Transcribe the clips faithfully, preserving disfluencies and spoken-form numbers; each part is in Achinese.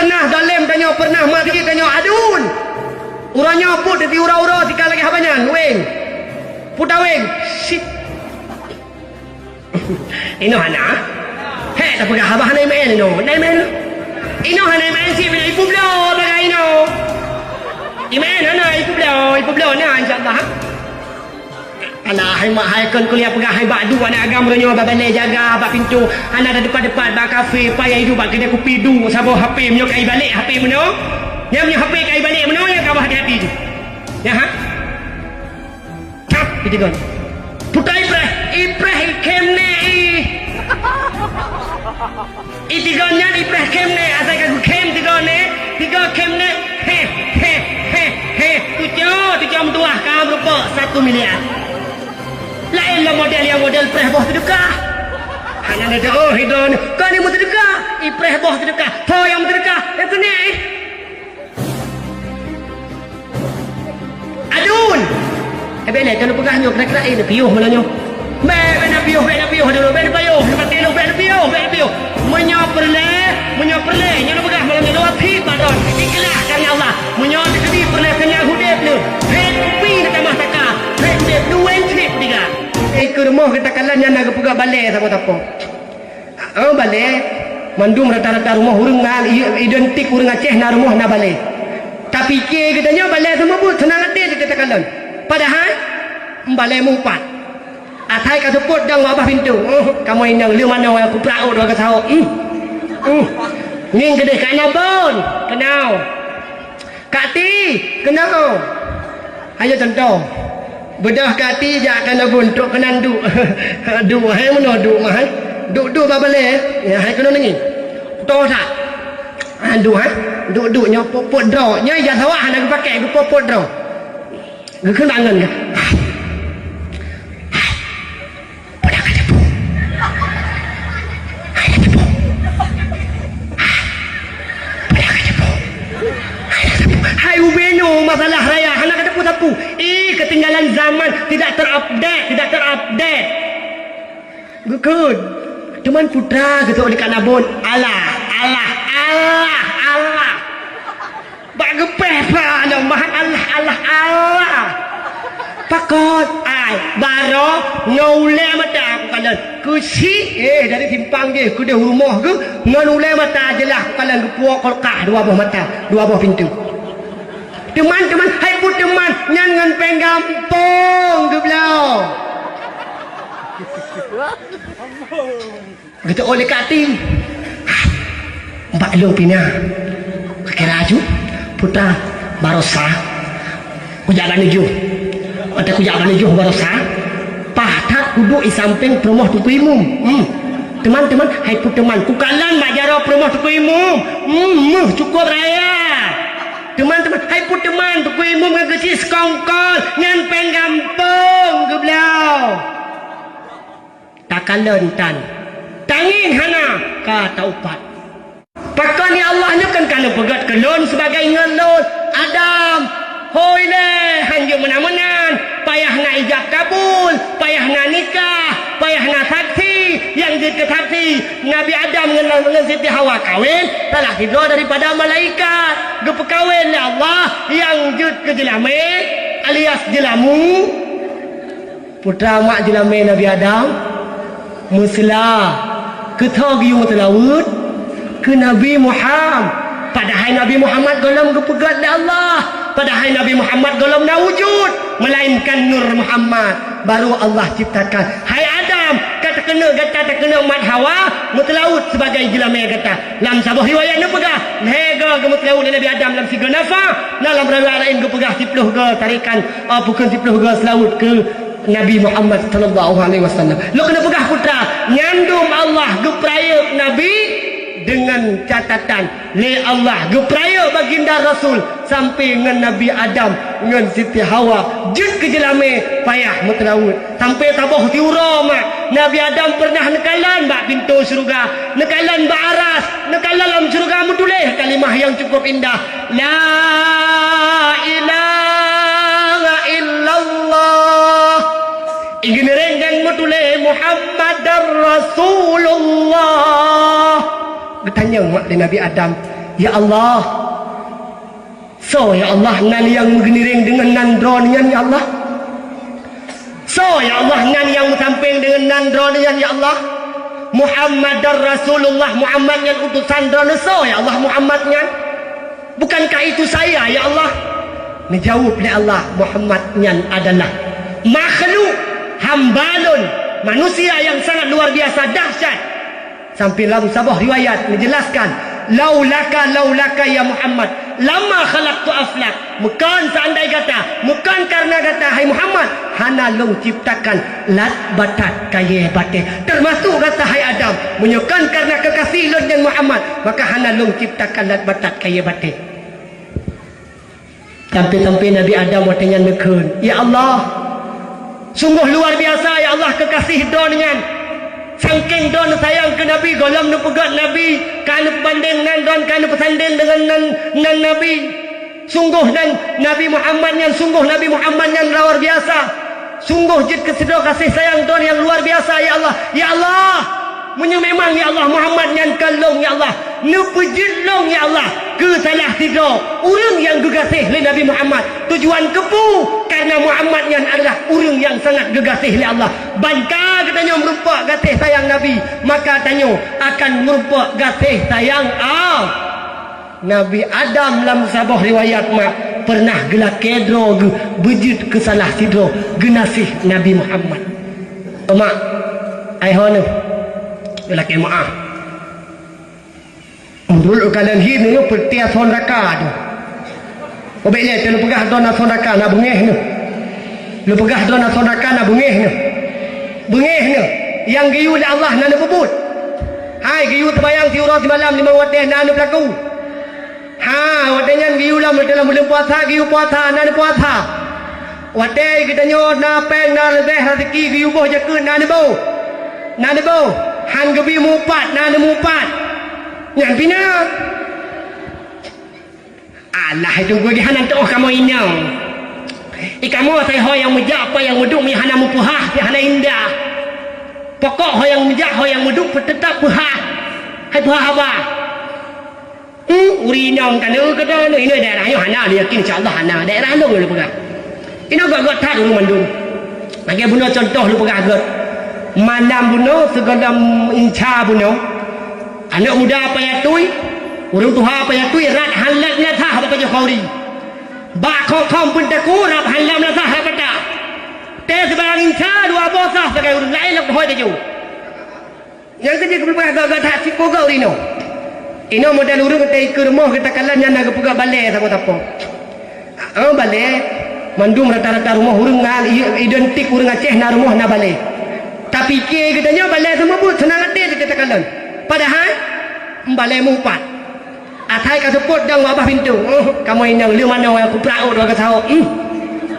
Pernah dalem tanyoe, pernah masjid tanyoe adun. Uroe nyoe put di uroe-uroe tika lagèe haba nyan, weng. Puta weng. Sit. Inoe hana. Hek, tapeugah haba hana iman inoe. Hana iman. Inoe hana iman sit, ipeubloe lagèe inoe. Iman hana, ipeubloe, ipeubloe na, insya Allah. Alah, hai mak, hai kon kuliah peugah, hai bak duek aneuk agam uroe nyoe bak balè jaga bak pintoe, hana tadeupat-deupat bak kafe, payah iduek bak keudè kupi duek saboh H P, meunyoe ka ibalek H P meunoe. Nyan meunyoe H P ka ibalek meunoe, nyan ka bah hati-hati jih. Nyan, ha? Hah, itigon. Puta ipreh, ipreh ikhém nèk ih. Ih, tiga nyan ipreh khém nèk, asai ka geukhém tiga nèk, tiga khém nèk. Heh, heh, heh, heh. Tujoh, tujoh meutuah ka meurumpok satu miliar. Laén lom model nyang model preh boh seudeukah. Hana neuteu'oh hidroe nyoe, kon nyang meuseudeukah, ipreh boh seudeukah. Ho nyang meuseudeukah, nyang keuneuk, eh. Adun! Eh, bèk lé, keuneuk peugah nyoe, kira-kira, eh, neupiôh malam nyoe. Bèk, bèk neupiôh, bèk neupiôh dulu, bèk neupiôh, bèk neupiôh, bèk neupiôh, bèk neupiôh. Meunyoe peureulèe, meunyoe peureulèe, nyoe neupeugah malam nyoe, lewat phi, pardon. Ikhlaih karena Allah. Meunyoe teukeudi peureulèe keunan udép lé, rèn kupi neutamah saka, rèn udép luweng cit tiga. Eh, keu rumoh geuh takalon nyan na geupeugah balè saboh sapo. Oh, balè. Mandum rata-rata rumoh ureueng na i-, identik ureueng Aceh na rumoh na balè. Tapi cit geutanyoe balè seumeubeuet seunang até teuka takalon. Padahai balè meuupat. Asai ka seupôt dong bak babah pintoe. Oh, kamoe inong lheueh manoe kuprak ôt dua keusaho. Hmm. Hmm. Ngieng keudeh ka na bon. Keunong. Kati, keunoe. Ayo contoh. Beudôh kati jak keunoe bun trok keunan duek. Duek, hai meunoe duek mah, hai. Duek-duek bak balè, ya, hai keunoe nangis. Toh that. Ah, duek, hai. Duek-duek nyoe pôt-pôt droe. Nyoe ija sawah hana geupakai, geupôt-pôt droe. Geukheun bangon ka. Peue ka teupeu? Hana teupeu. Peue ka teupeu? Hana teupeu. Hai ubé nyoe masalah raya, hana ka teupeu sapeue. Ih, ketinggalan zaman, tidak terupdate, tidak terupdate. Geukheun. Teuma putra geutôk di Kanabon. Alah, alah, alah, alah. Bak geupéh pa nyoe mahan Allah, Allah, Allah. Pakon ai baroe ngon ulèe mata kukalon. Keuchik, eh, dari simpang jih keudeh rumoh geuh ngon ulèe mata jeulaih kukalon geupuwoe kolkah dua boh mata, dua boh pintoe. Teuma, teuma, hai peue teuma nyan ngon péng gampông geubloe. Geuteu'oh lé kati. Bak lôn pih na. Kira aju, putra baroesa. Kujak bak neujôh. Watèe kujak bak neujôh baroesa, paih that kuduek i sampéng peurumoh Teungku Imum. Hmm. Teuma, teuma, hai peue teuma, kukalon bak jaroe peurumoh Teungku Imum. Hmm, méuh cukôp raya. Teuma, teuma, hai peue teuma, Teungku Imum ngon keuchik seukongkol ngon péng gampông geubloe. Takalon tan. Tangieng hana ka taupat. Pakon ya Allah nyoe kan ka neupeugét keu lôn sibagai ingat lôn, Adam, hôi lé, hanjeuet meunan-meunan, payah na ijab kabul, payah na nikah, payah na saksi, nyang jeuet keu saksi, Nabi Adam ngon, ngon Siti Hawa kawen, salah sidroe daripada malaikat, geupeukawen lé Allah, nyang jeuet keu jeulamé, alias jeulamu. Putra mak jeulamé Nabi Adam, meuseula, keu tho geuyue meuteulaweuet, keu Nabi Muham. Padahai Nabi Muhammad gohlom geupeugét lé Allah. Padahai Nabi Muhammad gohlom na wujud, melainkan Nur Muhammad baru Allah ciptakan. Hai Adam, ka takeuneuk gata takeuneuk mat Hawa meuteulaweuet sibagai jeulamé gata. Lam saboh riwayat neupeugah, lhèe goe geumeuteulaweuet lé Nabi Adam lam sigoe nafah, na lam riwayat laén geupeugah siplôh goe tarikan, eh, bukon siplôh goe seulaweuet keu Nabi Muhammad sallallahu alaihi wasallam. Lôn keuneuk peugah putra, nyan dum Allah geupeurayeuk Nabi deungon catatan lé Allah geupeurayeuk baginda Rasul sampai ngon Nabi Adam ngon Siti Hawa jeuet keu jeulamé payah meuteulaweuet. Sampai saboh siuroe mak Nabi Adam pernah neukalon bak pintoe syeuruga, neukalon bak aras, neukalon lam syeuruga meutuléh kalimah nyang cukup indah. La ilaha illallah. Inggireng dan meutuléh Muhammadar Rasulullah. Geutanyong mak lé Nabi Adam, Ya Allah, soe ya Allah nan nyang meugeuniréng deungon nan droeneuh nyan ya Allah? Soe ya Allah nan nyang meusampéng deungon nan droeneuh nyan ya Allah? Muhammadar Rasulullah, Muhammad nyan utosan droeneuh, soe ya Allah Muhammad nyan? Bukankah itu saya ya Allah? Neujaweueb lé Allah, Muhammad nyan adalah makhluk, hamba lôn, manusia nyang sangat luar biasa dahsyat. Sampai lam saboh riwayat menjelaskan, "Laulaka, laulaka ya Muhammad, lama khalaqtu aflak." Meukan seandai gata, meukan karena gata hai Muhammad, hana lôn ciptakan lat batat kayée batée. Termasuk gata hai Adam, meunyoe kon karena kekasih lôn nyan Muhammad, maka hana lôn ciptakan lat batat kayée batée. Sampai-sampai Nabi Adam watée nyan neukheun, "Ya Allah, sunggoh luar biasa, ya Allah, kekasih droeneuh nyan. Sangkeng droeneuh sayang keu Nabi, gohlom neupeugét Nabi, ka neupeubandeng nan droeneuh, ka neupeusandeng deungon nan, nan Nabi. Sunggoh nan Nabi Muhammad nyan, sunggoh Nabi Muhammad nyan luar biasa. Sunggoh jeuet keu sidroe gaséh sayang droeneuh nyang luar biasa, ya Allah. Ya Allah, meunyoe memang, ya Allah, Muhammad nyan kon lôn, ya Allah, neupeujeuet lôn, ya Allah, keu salah sidroe ureuëng nyang geugaséh lé Nabi Muhammad. Tujuan keupeue? Karena Muhammad nyan adalah ureuëng nyang sangat geugaséh lé Allah. Ban ka geutanyoe meurumpok gaséh sayang Nabi, maka tanyoe akan meurumpok gaséh sayang Allah." Nabi Adam lam saboh riwayat mak pernah geulakée droe geuh beujeuet keu salah sidroe geunaséh Nabi Muhammad. Mak, ai ho neuh, geulakée meuáh. Meunurot kalon hi neuh peuti asoe nuraka tu. Ubek lé teuh lôn peugah droe asoe nuraka na beungéh neuh. Lôn peugah droe asoe nuraka na beungéh neuh. Beungéh neuh. Nyang geuyue lé Allah na neupeubuet. Hai geuyue teubayang siuroe simalam limong watée na neupeulaku. Ha, watée nyan geuyue lam, dalam buleuen puasa, geuyue puasa, na neupuasa. Watée geutanyoe na péng, na leubeh raseuki, geuyue boh jakeuet, na neuboh. Na neuboh. Han geubi mupat, na neumupat. Nyan pih na. Alah, itu geuh hana teuoh kamoe inong. I kamoe asai ho nyang meujak, apa nyang meuduek, meunyo hana meupeuhah, hana indah. Pokok ho nyang meujak, ho nyang meuduek, tetap peuhah. Hai peuhah haba. Hmm, ureuëng inong ka lheueh keudroe lheueh. Inoe daerah nyoe hana, lôn yakin insya Allah hana. Daerah lôn lôn peugah. Inoe göt-göt that ureuëng mandum. Lagée bunoe contoh lôn peugah göt. Malam bunoe sigohlom insa bunoe. Aneuëk muda payah tui, ureuëng tuha payah tui, rab han lheueh meunasah bak pajoh khauri. Bak khong-khong peuet teungku rab han lheueh meunasah rab batak. Tée sibarang insa dua boh sah sagai ureuëng laén lom hôi taju. Nyang keujeuet keupeugah gata that sipogau inoe. Inoe model ureuëng teuka rumoh geuh takalon nyan na geupeugah balée saboh sapo. Ah, balée, mandum rata-rata rumoh ureuëng na i-, identik ureuëng Aceh na rumoh na balée. Tapi keu geutanyoe balée seumeubeuet seunang até teuka takalon. Padahai balée mupat. Asai ka seupôt dong babah pintoe. Oh, kamoe inong lé manoe kuprak ôt dua ka sahoe. Hmm.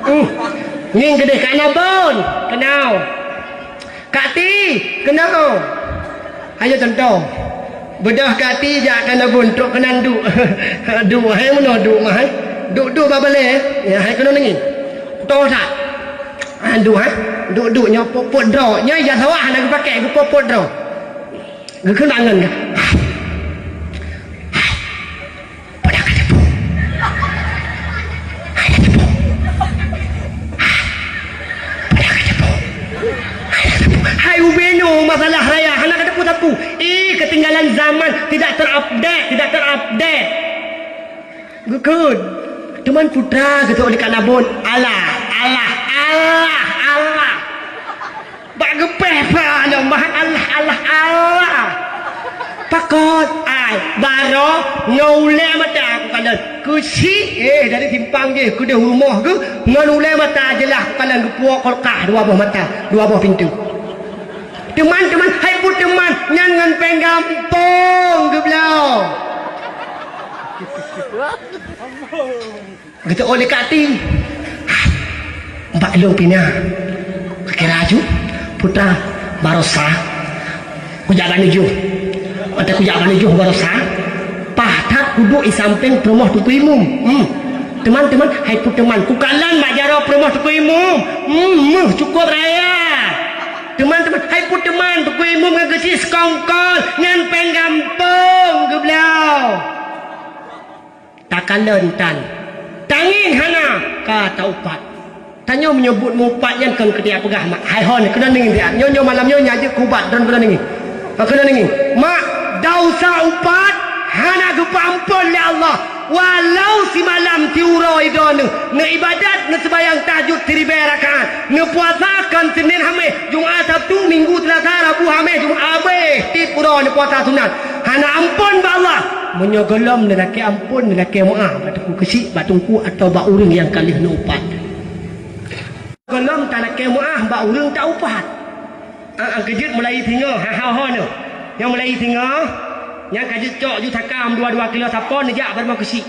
Hmm. Ngieng keudeh ka na bon. Keunong. Kak Ti, keunoe. Ayo contoh. Beudôh Kak Ti jak keunoe bun trok keunan duek. Duek, hai meunoe duek mah, hai. Duek-duek bak balée, ya, hai keunoe nangis. Toh that. Ah, duek, hai. Duek-duek nyoe pok-pok droe. Nyoe ija sawah hana geupakai, geupok-pok droe. Geukheun bangon ka. Peue ka teupeu? Hai na teupeu. Peue ka teupeu? Hai na teupeu. Hai ubé nyoe masalah raya hana ka teupeu sapeue. Ih, ketinggalan zaman, tidak terupdate, tidak terupdate. Geukheun. Teuma putra geutôk di Kanabon. Alah, alah, alah, alah. Bak geupéh pha lom bah, alah, alah, alah. Pakon ai baroe ngon ulée mata kukalon. Keuchik, eh, dari simpang jih keudeh u rumoh geuh ngon ulée mata jeulaih kukalon geupuwoe kulkah dua boh mata, dua boh pintoe. Teuma, teuma, hai peue teuma, nyan ngon péng gampông geubloe. Geuteuôt lé Kak Ti. Bak lôn pih na. Kira aju, putra, baroesa. Kujak bak neujoh. Watée kujak bak neujoh baroesa, paih that kuduek i sampéng peurumoh Teungku Imum. Hmm. Teuma, teuma, hai peue teuma, kukalon bak jaroe peurumoh Teungku Imum. Hmm, méuh cukôp raya. Teuma, teuma, hai peue teuma, Teungku Imum ngon geuchik seukongkol, ngon péng gampông geubloe. Alon tan. Tangieng hana ka taupat. Tanyoe meunyoe buet meuupat nyan kon keu tajak peugah mak. Hai hon, keunan deungieng siat. Nyoe, nyoe malam nyoe nyan jeuet kuubat, droen keunan deungieng. Ha, keunan deungieng. Mak, desya upat hana geupeuamphon lé Allah. Walau simalam siuroe droeneuh neuibadat, neuseumayang tahajud siribèe rakaat, neupuasa kon Senin, Hamèh, Jumat, Sabtu, Minggu, Selasa, Rabu, Hamèh, Jumat, abéh tiep uroe neupuasa sunat. Hana amphon bak Allah. Meunyoe gohlom neulakèe amphon, neulakèe meu'ah bak Teungku Keuchik, bak Teungku, atawa bak ureueng nyang ka lheueh neuupat. Gohlom talakèe meu'ah bak ureueng taupat. Ah, ah, keujeuet mulai singoh, ha, ha, ho nyoe. Nyang mulai singoh, nyang ka jeuet cok ju sakam dua-dua kilo sapo neujak bak rumoh Keuchik.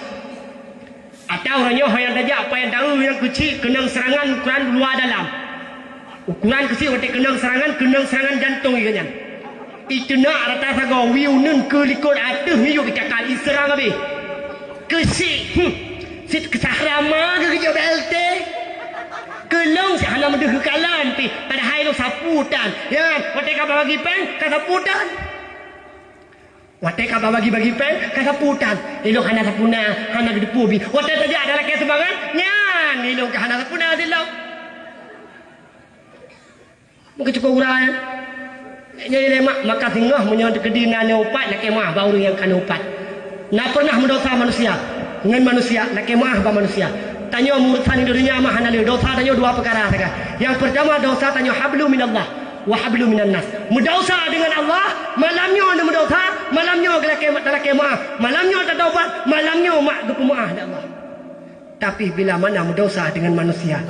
Atawa uroe nyoe ho nyang tajak payan taeu nyang Keuchik keunong seurangan ukuran luwa dalam. Ukuran Keuchik watèe keunong seurangan, keunong seurangan jantong geuh nyan. Iteunak rata sagoe, wie uneun keu likot ateueh miyueb icakal, iseurang abéh. Keuchik, hmm, sit keusah rama keu geujok B L T. Keu lôn sit hana meudeuh keukalan pih, padahai lôn sapu tan. Ya, watèe ka bagi péng, ka sapu tan. Watèe ka bagi-bagi péng, ka sapu tan. Ilôn hana sapu na, hana geuteupeue bit. Watèe tajak talakèe sumbangan, nyan ilôn ka hana sapu na sit lom. Meukeue cukôp urai. Nyan lé mak, maka singoh meunyoe teukeudi na neuupat, lakèe meu'ah bak ureueng nyang ka neuupat. Na peureunah meudesya manusia ngon manusia, lakèe meu'ah bak manusia. Tanyoe meurusan di dunia mah hana lé. Desya tanyoe dua peukara sagai. Nyang peurtama, desya tanyoe hablum minallah wa hablum minannas. Meudesya deungon Allah, malam nyoe neumeudesya, malam nyoe geulakèe, talakèe meu'ah, malam nyoe tatobat, malam nyoe mak geupeumeu'ah lé Allah. Tapi bila mana meudesya deungon manusia,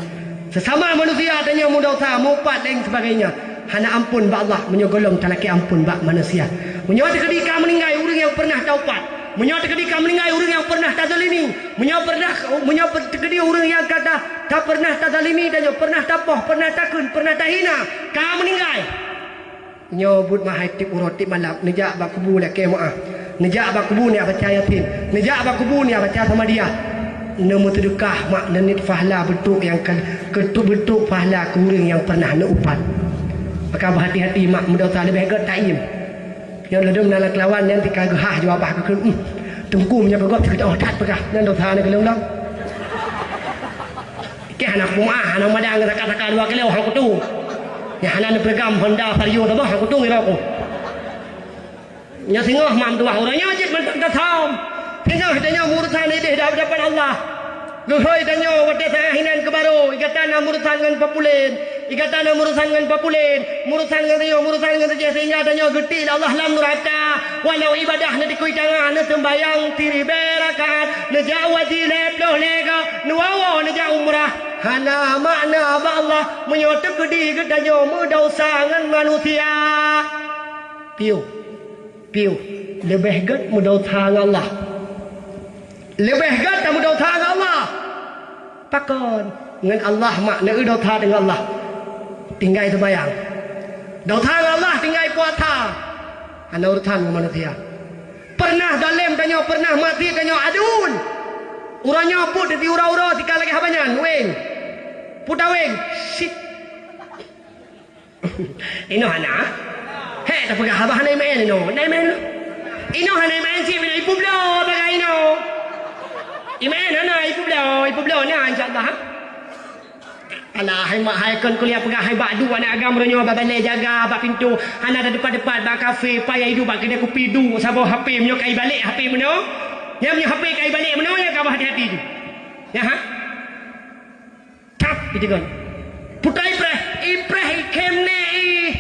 sesama manusia tanyoe meudesya, meuupat laén sebagainya, hana amphon bak Allah meunyoe gohlom talakèe amphon bak manusia. Meunyoe teukeudi ka meuninggai ureueng nyang peureunah taupat, meunyoe teukeudi ka meuninggai ureueng nyang peureunah tazalimi, meunyoe peureunah, meunyoe teukeudi ureueng nyang ka ta-, tapeureunah tazalimi tanyoe, peureunah tapoh, peureunah takheun, peureunah tahina, ka meuninggai, nyoe buet meuhai tiep uroe tiep malam, neujak bak kubu lakèe meu'ah, neujak bak kubu neujak baca Yasin, neujak bak kubu neujak baca Samadiyah. Neumeuseudeukah mak, neuniet pahala beutôk nyang ka, keutuk beutôk pahala keu ureueng nyang peureunah neuupat. Maka beuhati-hati mak, meudesya leubeh gèt taiem. Nyoe ladôm na lam keulawan nyan tika geuhah jawabah geukheun, "Uhm, teungku meunyoe keu gob sigeutôh that peugah, nyan desya na keu lôn lom." Kèe hana kupeumeu'ah, hana meumadang saka-saka dua kilo, han kutu. Nyang hana neupeureugam Honda Vario saboh, han kutu ngiroe ku. Nyoe singoh mam tuah uroe nyoe cit mantong tasawöm. Singoh tanyoe meurusan idéh di hadapan Allah. Geuhôi tanyoe watèe saát hinan keu barô, igata na meurusan ngon papulen, igata na meurusan ngon papulen, meurusan ngon riôh, meurusan ngon sijeh, sehingga tanyoe geutiek lé Allah lam nuraka. Walau ibadah neudikui tangah, neuseumbayang siribèe rakaat, neujak haji lhèe ploh lhèe goe, neuwoe neujak umrah. Hana makna bak Allah meunyoe teukeudi geutanyoe meudesya ngon manusia. Piôh, piôh, leubeh gèt meudesya ngon Allah. Leubeh gèt tameudesya ngon Allah. Pakon? Ngon Allah mak, neueu desya deungon Allah. Tinggai seumbayang. Desya ngon Allah tinggai puasa. Hana urusan ngon manusia. Peureunah zalem tanyoe, peureunah maksiet tanyoe, adun. Uroe nyoe peuet di uroe-uroe tika lagèe haba nyan, weng. Puta weng. Sit. Inoe hana. Hèk tapeugah haba hana iman inoe. Na iman. Inoe hana iman cit, inoe ipeubloe bagai inoe. Iman hana ipeubloe, ipeubloe na insya Allah. Alah, hai mak, hai kon kuliah peugah, hai bak duek aneuk agam uroe nyoe bak balè jaga bak pintoe, hana teupat-teupat bak kafe, payah iduek bak keudè kupi duek saboh H P, meunyoe ka ibalek H P meunoe. Nyan meunyoe H P ka ibalek meunoe, nyan ka beuhati-hati ju. Nyan ha? Cap, itigon. Putra ipreh, ipreh ikhém nèk ih.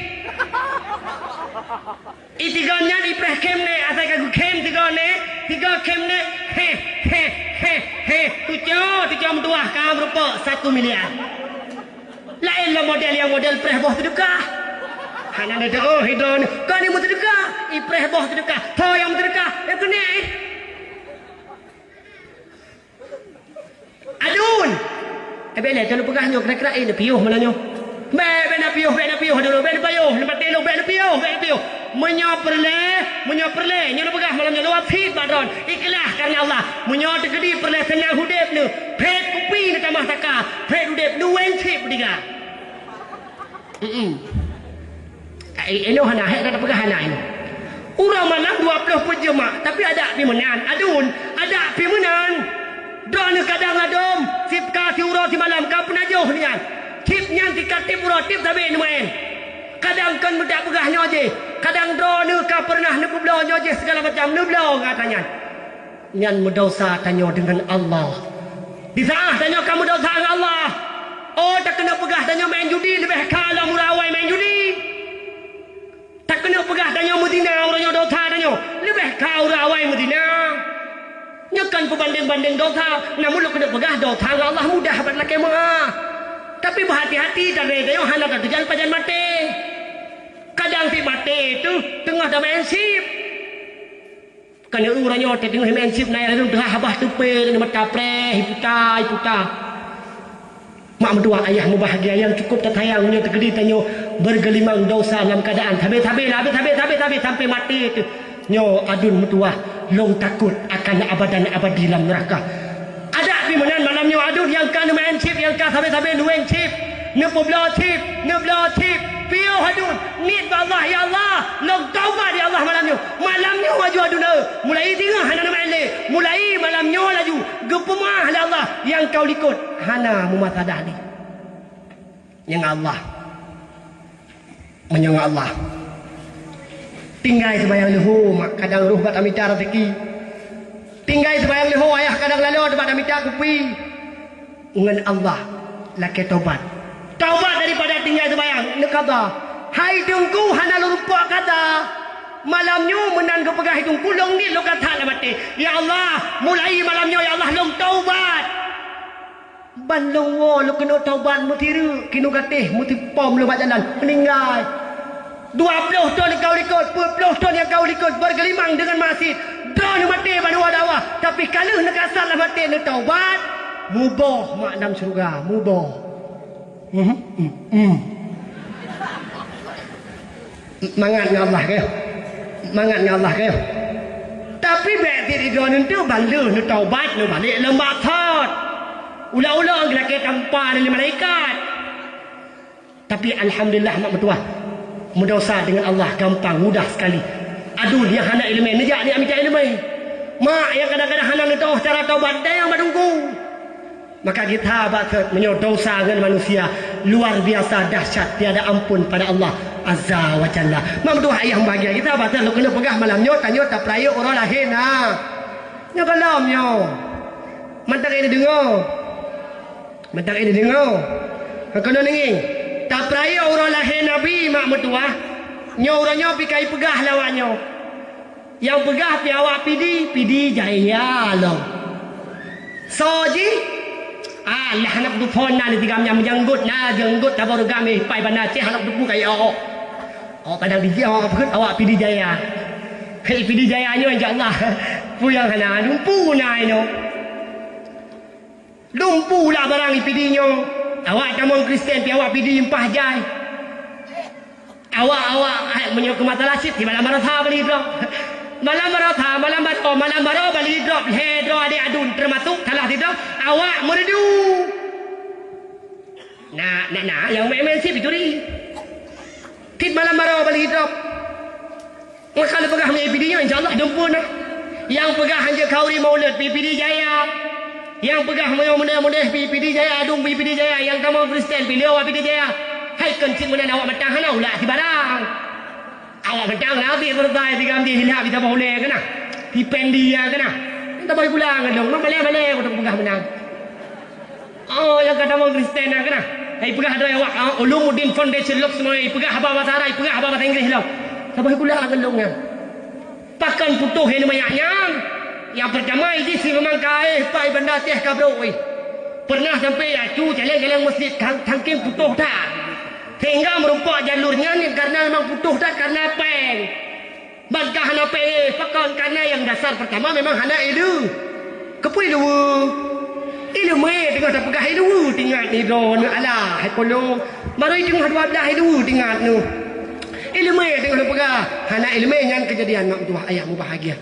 Itigon nyan ipreh khém nèk, asai ka geukhém tigon nèk, tigon khém nèk, heh, heh, heh, heh. Tucoe, tucoe meutuah ka meurumpok satu miliar. Laén lom model nyang model preh boh seudeukah. Hana neudoh hidron, kon nyang meuseudeukah, ipreh boh seudeukah. Ho nyang meuseudeukah, nyang keuneuk ih. Adun! Eh, bèk lé, lôn peugah nyoe kira-kira, eh, neupiôh malam nyoe. Bèk, bèk neupiôh, bèk neupiôh, adun, bèk neupiôh, neupatéh lôn, bèk neupiôh, bèk neupiôh. Meunyoe peureulèe, meunyoe peureulèe, nyoe lôn peugah malam nyoe, lôn wasiet bak droen, ikhlas kareuna Allah. Meunyoe teukeudi peureulèe seunang udép neuh, phét kupi neutamah saka, phét udép neuh weng cit beudiga. Mm-mm. Eh, inoe hana, hèk tapeugah hana inoe. Uroe malam dua ploh peuet jeuem mak, tapi adak pih meunan. Adun, adak pih meunan. Droeneuh kadang ladôm, sip ka siuroe simalam ka peunajoh nyan. Sip nyan sikatéb uroe tiep sabe neumeu'en. Kadang kon meudak peugah nyoe jih, kadang droeneuh ka peureunah neupeubloe nyoe jih, sigala macam neubloe ngon atra nyan. Nyan meudesya tanyoe deungon Allah. Di saát tanyoe ka meudesya ngon Allah, oh, takeuneuk peugah tanyoe meu'en judi leubeh ka lom ureueng awai meu'en judi. Takeuneuk peugah tanyoe meuzina, uroe nyoe desya tanyoe leubeh ka ureueng awai meuzina. Nyoe kon peubandeng-bandeng desya, namun lôn keuneuk peugah desya ngon Allah mudah ban lakée meu'ah. Tapi beuhati-hati, tanyoe hana tateujan pajan maté. Kadang sip maté teuh teungoh tameu'en sip. Kan uroe nyoe teungoh meu'en sip na nyang lôn teuhah babah teupée, mata preh, iputa, iputa. Mak meutuah ayah mubahgia nyang cukup tatayang nyoe teukeudi tanyoe beugeulimang desya lam keuadaan sabe-sabe, sabe-sabe, sabe-sabe sampoe maté teuh. Nyoe aduen meutuah, lôn takot akan abadan abadi lam neuraka. Adak pih meunan malam nyoe aduen nyang ka neumeu'en sip, nyang ka sabe-sabe neu'en sip, neupeubloe sip, neubloe sip, piôh aduen, niet bak Allah, "Ya Allah, lôn taubat ya Allah malam nyoe." Malam nyoe laju aduen, eh, mulai singoh hana neumeu'en lé, mulai malam nyoe laju geupeumeu'ah lé Allah nyang ka u likot, hana meumasalah lé. Nyang Allah. Meunyoe ngon Allah. Tinggai seumayang leuhô, mak kadang roh bak tamita raseuki. Tinggai seumayang leuhô, ayah kadang laloe bak tamita kupi. Ngon Allah lakée tobat. Tobat daripada tinggai seumayang, neukada. Hai Teungku, hana lôn rumpok kata. Malam nyoe meunan geupeugah hai Teungku, lôn niet lôn kata lam até, "Ya Allah, mulai malam nyoe, ya Allah, lôn tobat." Ban lôn woe lôn keuneuk taubat meusireuk, keuneuk gatéh, meusipom lôn bak jalan, meuninggai. Dua ploh thon nyang ka u likot, peuet ploh thon nyang ka u likot, beugeulimang deungon maksiet. Droeneuh maté ban dua dakwah, tapi ka lheueh neukasat lam até neutaubat, muboh mak lam syeuruga, muboh. Mhm, mhm, mhm. Mangat ngon Allah keuh. Mangat ngon Allah keuh. Tapi bék sit droeneuh teuh ban lheueh neutaubat, neubalek lom bak thot. Ulang-ulang geulakée tampa lé malaikat. Tapi alhamdulillah mak meutuah. Meudesya deungon Allah gampang, mudah sekali. Aduen nyang hana iéleumé, neujak neujak mita iéleumé. Mak nyang kadang-kadang hana neutôh cara taubat, dayang bak teungku. Maka gita bak sot meunyoe desya ngon manusia luar biasa dahsyat tiada ampun pada Allah Azza wa Jalla. Mak meutuah ayah mubahgia, gita bak sot lôn keuneuk peugah malam nyoe tanyoe tapeurayeuk uroe lahé na. Nyoe gohlom nyoe. Mantong keuneuk deungoe. Mantong keuneuk deungoe. Keuneuk deungoe. Tapeurayeuk uroe lahé Nabi mak meutuah. Nyoe uroe nyoe pih ka ipeugah lé awak nyoe. Nyang peugah pih awak Pidie, Pidie Jaya lom. Soe jih? Alah, hana kuteupeu na di tigam nyang meujanggot na, janggot tabôh rugam, eh, pai banda ceh hana kuteupeu kayée awak. Awak padang dijih awak peugét awak Pidie Jaya. Hei, Pidie Jaya nyoe, insya Allah. Peue nyang hana, lumpu na inoe. Lumpu lah barang i Pidie nyoe. Awak tamong Kristen pih awak Pidie impah jai. Awak, awak, hai, meunyoe keu masalah cit, di malam baroesa bali drop. Malam baroesa, malam baroe, malam baroe bali drop. Lhée droe adék aduen, teumasok salah sidroe awak Meureudu. Na, na, na, nyang meu'en-meu'en cit ituri. Cit malam baroe bali drop. Maka lôn peugah meunyoe i Pidie nyoe, insya Allah dumpeue na. Nyang peugah hanjeuet khauri maulud pih Pidie Jaya. Nyang peugah meunyoe mudeh-mudeh pih Pidie Jaya, aduen pih Pidie Jaya, nyang tamong Kristen pih lé awak Pidie Jaya. Hai kon cit meunan awak mantong hana ulak sibarang. Awak mantong na habéh beureusai tigam jih, hilap di saboh ulée keunah. Di Pendi ya keunah. Nyang taboh gula ngon lôn, malée-malée kuteuk peugah meunan. Oh, nyang ka tamong Kristen na keunah. Hai peugah droe awak, ah, Ulumuddin Foundation lom semuanya, ipeugah haba bahasa Arab, ipeugah haba bahasa Inggris lom. Saboh gula ngon lôn nyan. Pakon putôh nyang manyak nyan? Nyang peurtama, iji si memang ka éh pai banda teh ka brok éh. Pernah sampai acu caleng-caleng masjid kang-, cangkem putôh that. Sehingga meurumpok jalur nyan karena memang putôh that karena péng. Ban ka hana péng éh, pakon? Karena nyang dasar peurtama memang hana iéleue. Keupeue iéleue? Iéleumé teungoh tapeugah iéleue, tingat ni droeneuh alah, hai polong. Barô teungoh dua blaih iéleue, tingat neuh. Iéleumé teungoh tapeugah, hana iéleumé nyan keujadian mak meutuah ayah mubahgia.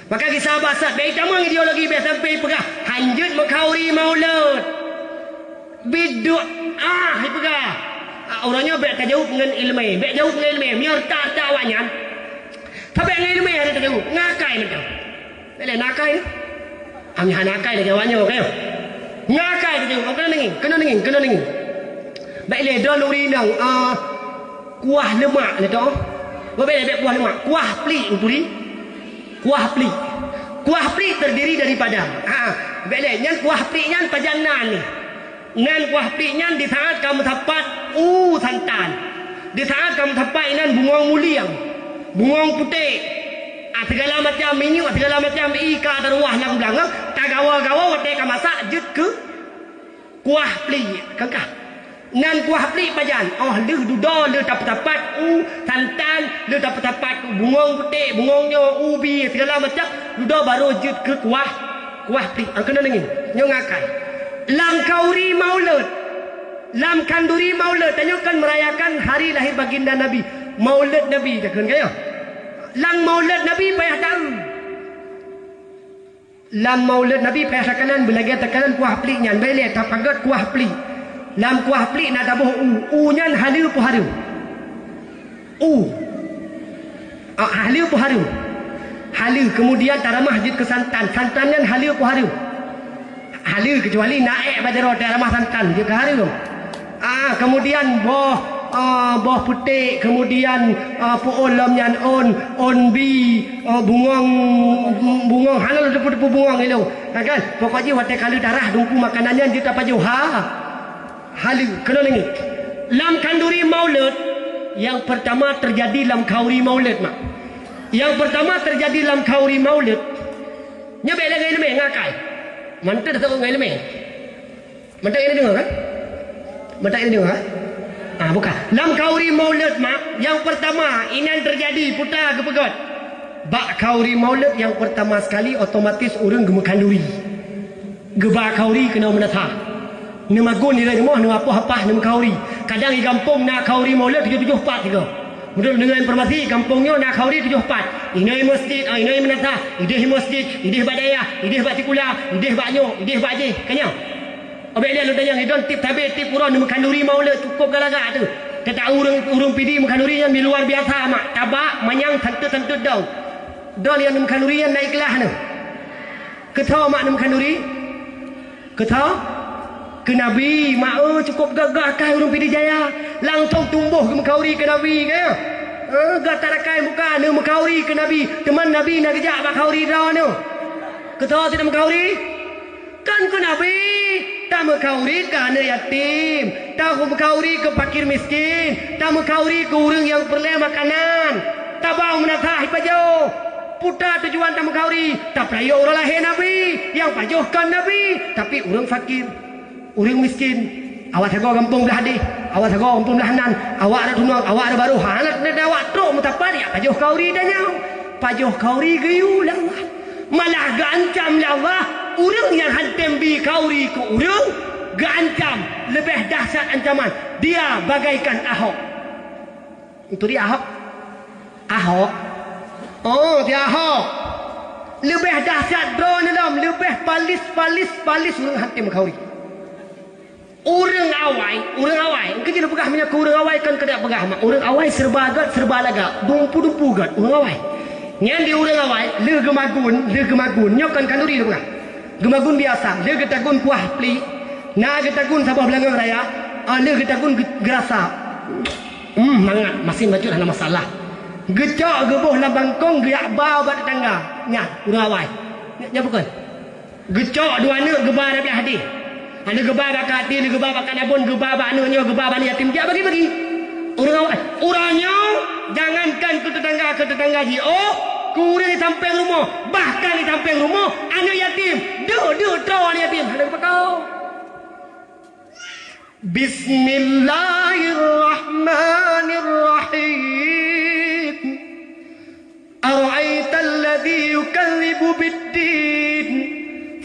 Maka gisa bak sat, bék itamong ideologi bék sampai ipeugah, hanjeuet meukhauri maulud. Bid'ah ipeugah. Ah, uroe nyoe bék tajaweueb ngon iéleumé, bék jaweueb ngon iéleumé, meunyoe reuta-reuta awaknyan. Sabé ngon iéleumé hana tajaweueb, ngakai mantong. Bék lé ngakai. Kami hana akai lagèe awak nyoe, ka nyoe. Ngon akai lagèe, keuneuk deungoe, keuneuk deungoe, keuneuk deungoe. Bèk lé droeneuh ureueng inong, ah, kuah leumak lé toh. Bèk lé, bèk kuah leumak, kuah plik, turi. Kuah plik. Kuah plik terdiri daripada, ha, bèk lé, nyan kuah plik nyan pajan nan nyoe. Nyan kuah plik nyan di saat ka meusapat u santan. Di saat ka meusapat inan bungöng mulieng, bungöng putéh, ah, sigala macam minyeuk, sigala macam ié ka taruwah lam blang, tagawa-gawa watèe ka masak jeuet keu kuah plik. Ka, ka. Nyan kuah plik pajan, 'oh lheueh dudoe, lheueh tapeusapat u santan, lheueh tapeusapat u bungöng putéh, bungöng nyoe, ubi, sigala macam, dudoe barô jeuet keu kuah, kuah plik. Ah, keuneuk deungoe, nyoe ngon akai. Lam khanduri maulud, lam khanduri maulud, tanyoe kan merayakan hari lahir baginda Nabi. Maulud Nabi, takheun ka nyoe. Lam maulud Nabi payah taeu. Lam maulud Nabi payah takalon, beulagèe takalon kuah plik nyan, bèk lé tapagot kuah plik. Lam kuah plik na taboh u, u nyan haleue peue hareuem. U. Ah, haleue peue hareuem. Haleue, keumudian taramah jeuet keu santan. Santan nyan haleue peue hareuem. Haleue, keucuali na èk bak jaroe taramah santan, jeuet keu hareuem. Ah, keumudian boh, ah, boh putéh, keumudian, ah, peuôn lom nyan ôn, ôn bi, ah, bungöng, bungöng, hana lôn teupeue-teupeue bungöng ilôn. Ha, kan? Pokok jih watèe ka lheueh tarah dumpeue makanan nyan jeuet tapajoh. Ha. Haleue, keuneuk deungoe. Lam khanduri maulud, nyang peurtama teujadi lam khanduri maulud, mak. Nyang peurtama teujadi lam khanduri maulud, nyoe bèk lé ngon ileumèe, ngon akai. Mantong tatakot ngon ileumèe. Mantong ileumèe deungoe, kan? Mantong ileumèe deungoe, kan? Ah, buka. Lam khanduri maulud, mak, nyang peurtama inan teujadi, peue ta geupeugöt. Bak khanduri maulud nyang peurtama sekali, otomatis ureueng geumeukhanduri. Geuba khanduri keunoe meunasah. Neumagun nilai rumoh, neuapoh apah, neumeukhawuri. Kadang di gampông na khawuri maulud tujoh tujoh pat sigoe. Meunurot deungon informasi, gampông nyoe na khawuri tujoh pat. Inoe meuseujid, ah, inoe meunasah, ideh meuseujid, ideh bak dayah, ideh bak sikula, ideh bak nyoe, ideh bak jéh, ka nyoe. Obek lé lôn tanyong, idon tiep sabe, tiep uroe neumeukhawuri maulud cukôp galak-galak teuh. Teutab ureueng, ureueng Pidie meukhawuri nyan luar biasa mak, tabak manyang santot-santot daun. Droe nyang neumeukhawuri nyan na ikhlas neuh. Keuthoe mak neumeukhawuri? Keuthoe? Keu Nabi, mak, eh, cukôp gagah kai ureueng Pidie Jaya. Langsong tumbôh geumeukhawuri keu Nabi, ka? Eh, gata rakai muka neumeukhawuri keu Nabi. Teuma Nabi na geujak bak khawuri droeneuh. Keuthoe sit neumeukhawuri? Kan keu Nabi, tameukhawuri keu aneuk yatim, tameukhawuri keu fakir miskin, tameukhawuri keu ureueng nyang peureulèe makanan, tabang meunasah ipajoh. Peue ta tujuan tameukhawuri? Tapeurayeuk uroe lahé Nabi, nyang pajoh kon Nabi, tapi ureueng fakir, ureueng miskin. Awak sagoe gampông blah deh, awak sagoe gampông blah nan, awak rot tunong, awak rot barôh, hana teuntèe awak trok meusapat jak pajoh khawuri tanyoe. Pajoh khawuri geuyue lé Allah. Malah geuancam lé Allah, ureueng nyang han tem bi khawuri keu ureueng, geuancam leubeh dahsyat ancaman. Dia bagaikan Ahok. Itu dia Ahok. Ahok. Oh, dia Ahok. Leubeh dahsyat droeneuh lom, leubeh palis, palis, palis ureueng han tem khawuri. Ureueng awai, ureueng awai. Engkeu jih neupeugah meunyoe keu ureueng awai kon keudak peugah mak. Ureueng awai serba gèt, serba lagak, dumpu-dumpu gèt ureueng awai. Nyan di ureueng awai, lheueh geumagun, lheueh geumagun, nyoe kon khanduri neupeugah. Geumagun biasa, lheueh geutagun kuah plik, na geutagun saboh beulangöng raya, ah, lheueh geutagun geu-, geurasa. Hmm, mangat, masin bacut hana masalah. Geucok geuboh lam bangkong, geujak ba bak teutangga. Nyan, ureueng awai. Nyan, nyan bukon. Geucok dua aneuk geuba rot blah deh. Aneuk geuba bak keu até, aneuk geuba bak keu nabon, geuba bak aneuk nyoe, geuba bak aneuk yatim, jak bagi-bagi. Ureueng awai, uroe nyoe jangankan keu teutangga, keu teutangga jiôh, keu ureueng di sampéng rumoh, bahkan di sampéng rumoh aneuk yatim, deuk-deuk troe aneuk yatim, hana geupakoe. Bismillahirrahmanirrahim. Ara'aital ladzi yukadzibu biddin,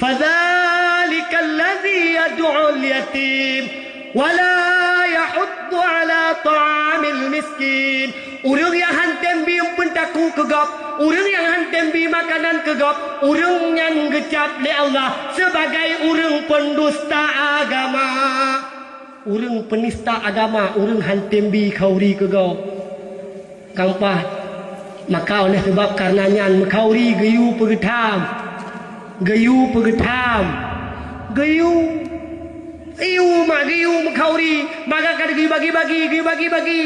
fadzalikal ladzi yad'ul yatim, wa la yahuddu ala ta'amil miskin. Ureueng nyang han tem bi eumpeuen takue keu gob, ureueng nyang han tem bi makanan keu gob, ureueng nyan geucap lé Allah sibagai ureueng peundusta agama. Ureueng peunista agama, ureueng han tem bi khauri keu gob. Kampah, maka oleh seubab kareuna nyan, meukhauri geuyue peugeutham. Geuyue peugeutham. Geuyue. Geuyue mak geuyue meukhauri. Maka ka geuyue bagi-bagi, geuyue bagi-bagi.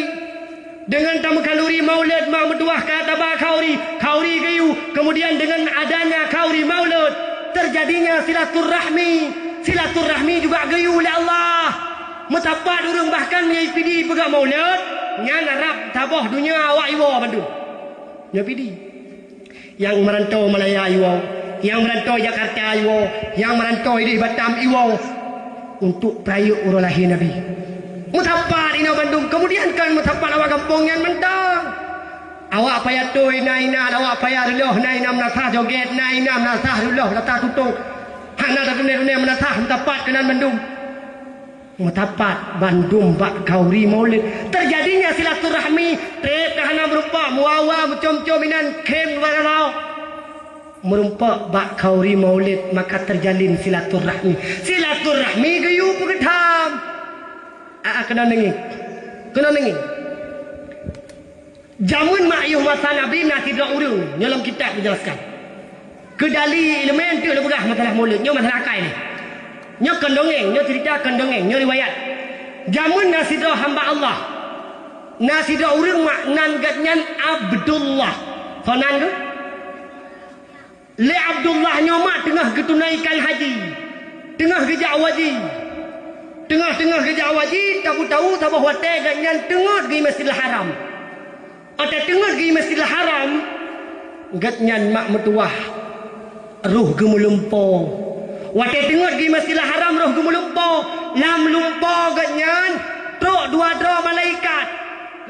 Deungon tameukhauri maulud mak meutuwah ka taba khauri, khauri geuyue. Kemudian deungon adanya khauri maulud, terjadinya silaturahmi. Silaturahmi juga geuyue lé Allah. Meusapat ureuëng bahkan meunyoe pidi peugah maulud, nyan rab saboh donya awak iwoe bandum. Nyoe pidi. Nyang meuranto Malaya iwoe, nyang meuranto Jakarta iwoe, nyang meuranto ideh Batam iwoe untuk peurayeuk uroe lahé Nabi. Meusapat inoe bandum, kemudian kon meusapat awak gampông nyan mantong. Awak payah toi na inan, awak payah reuloh na inan meunasah joget, na inan meunasah reuloh rata tutong. Hana tatuné-tuné meunasah meusapat keunan bandum. Meusapat bandum bak khauri maulud. Terjadinya silaturahmi, treb ka hana meurumpok, muawa meucom-com inan khem dua rara. Meurumpok bak khauri maulud, maka terjalin silaturahmi. Silaturahmi geuyue peugeutham. Aa, keunoe neungieng. Keunoe neungieng. Jameun mak yoh masa Nabi na sidroe ureuëng, nyoe lom kitab geujelaskan. Keudali ileumèe teuh lôn peugah masalah maulud, nyoe masalah akai nyoe. Nyoe kon dongeng, nyoe cerita kon dongeng, nyoe riwayat. Jameun na sidroe hamba Allah. Na sidroe ureuëng mak nan geuhnyan Abdullah. Soe nan geuh? Lé Abdullah nyoe mak teungoh geutunaikan haji, teungoh geujak haji. Teungoh-teungoh geujak haji, tabu-tabu saboh watèe geuhnyan teungeut geuh Masjidil Haram. Watèe teungeut geuh Masjidil Haram, geuhnyan mak meutuwah roh geumeulumpo. Watèe teungeut geuh Masjidil Haram roh geumeulumpo, lam lumpo geuhnyan trok dua droe malaikat.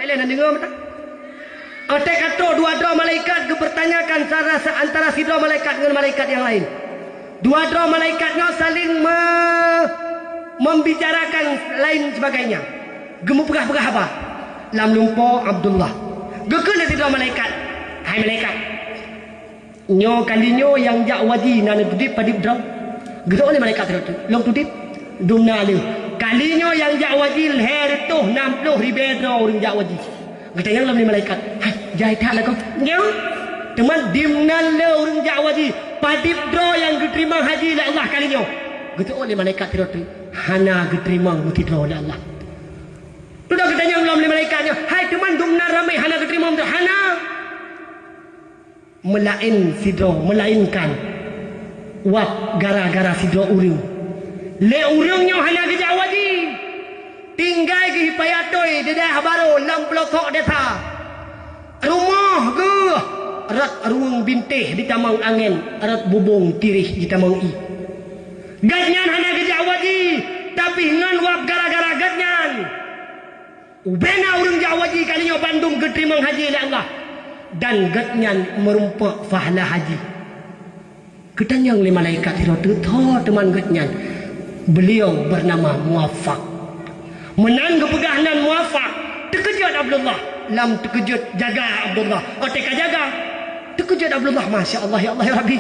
Bèk lé na deungö meuta. Watèe ka trok dua droe malaikat geupeurtanyakan antara, antara sidroe malaikat ngon malaikat nyang laén. Dua droe malaikat nyoe saléng me-, membicarakan lain sebagainya. Geumeupeugah-peugah haba. Lam lumpo Abdullah. Geukheun lé sidroe malaikat, "Hai malaikat, nyoe kali nyoe nyang jak haji na neutudép padub droe?" Geutanyong lé malaikat sidroe teuk, "Lôn tudép." "Dumna lheueh. Kali nyoe nyang jak haji lhèe reutôh nam ploh ribèe droe ureuëng jak haji." Geutanyong lom lé malaikat, "Hai, jai that lagoe?" "Nyoe." "Teuma dimnan le ureuëng jak haji, padub droe nyang geuteurimong haji lé Allah kali nyoe?" Geutanyong lé malaikat sidroe teuk, "Hana geuteurimong meusidroe lé Allah." Dudoe geutanyong lom lé malaikat nyoe, "Hai, teuma dumnan ramé hana geuteurimong meusidroe?" "Hana." Meulaén sidroe, meulaénkan wab gara-gara sidroe ureuëng. Lé ureuëng nyoe hana geujak haji. Tinggai geuh payah toi di daerah barô lam peulosok desa. Rumoh geuh rot ruweueng bintéh ditamong angén, rot bubông tireh ditamong ié. Gobnyan hana geujak haji, tapi ngon wab gara-gara gobnyan. Ubena ureuëng jak haji kali nyoe bandum geuteurimong haji lé Allah, dan gobnyan meurumpok pahala haji. Geutanyong lé malaikat sidroe teuk, "Soe teuma gobnyan?" "Beliau bernama Muwafaq." Meunan geupeugah nan Muwafaq, teukeujot Abdullah. Lam teukeujot jaga Abdullah. Watèe ka jaga, teukeujot Abdullah, "Masya Allah, ya Allah, ya Rabbi."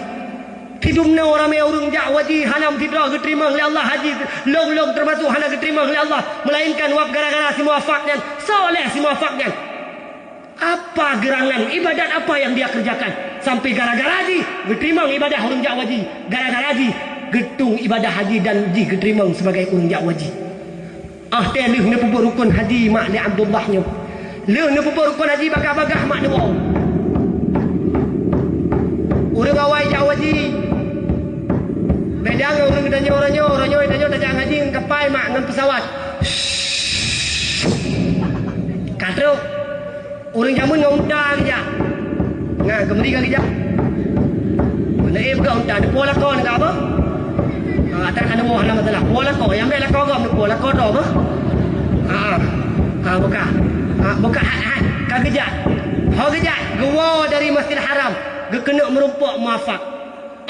Sidum nyoe ramé ureuëng jak haji hana meusidroe geuteurimong lé Allah haji, lôn-lôn teumasok hana geuteurimong lé Allah, meulaénkan wab gara-gara si Muwafaq nyan. Soe lé si Muwafaq nyan? Apa geurangan, ibadat apa yang dia kerjakan sampai gara-gara jih geuteurimong ibadah ureuëng jak haji, gara-gara jih geutueng ibadah haji dan jih geuteurimong sebagai ureuëng jak haji? Ah, teuh lheueh neupeubuet rukon haji mak lé Abdullah nyoe. Lheueh neupeubuet rukon haji bagah-bagah mak neuwoe. Ureuëng awai jak haji. Beda ngon ureuëng tanyoe, uroe nyoe, uroe nyoe tanyoe tajak haji ngon kapai mak ngon pesawat. Ka trok. Ureuëng jameun ngon unta geujak. Nyan, keumeuri ka geujak. Meunan éh peugah unta, neupo lakoe neuka apa? Ha, atra ka neuwoe hana masalah. Po lakoe, nyang bèk lakoe gob neupo, lakoe droe meuh. Ha, ha. Ha, buka. Ha, buka, hai, hai. Ka geujak. Ho geujak, geuwoe dari Masjidil Haram, geukeuneuk meurumpok Muwafaq.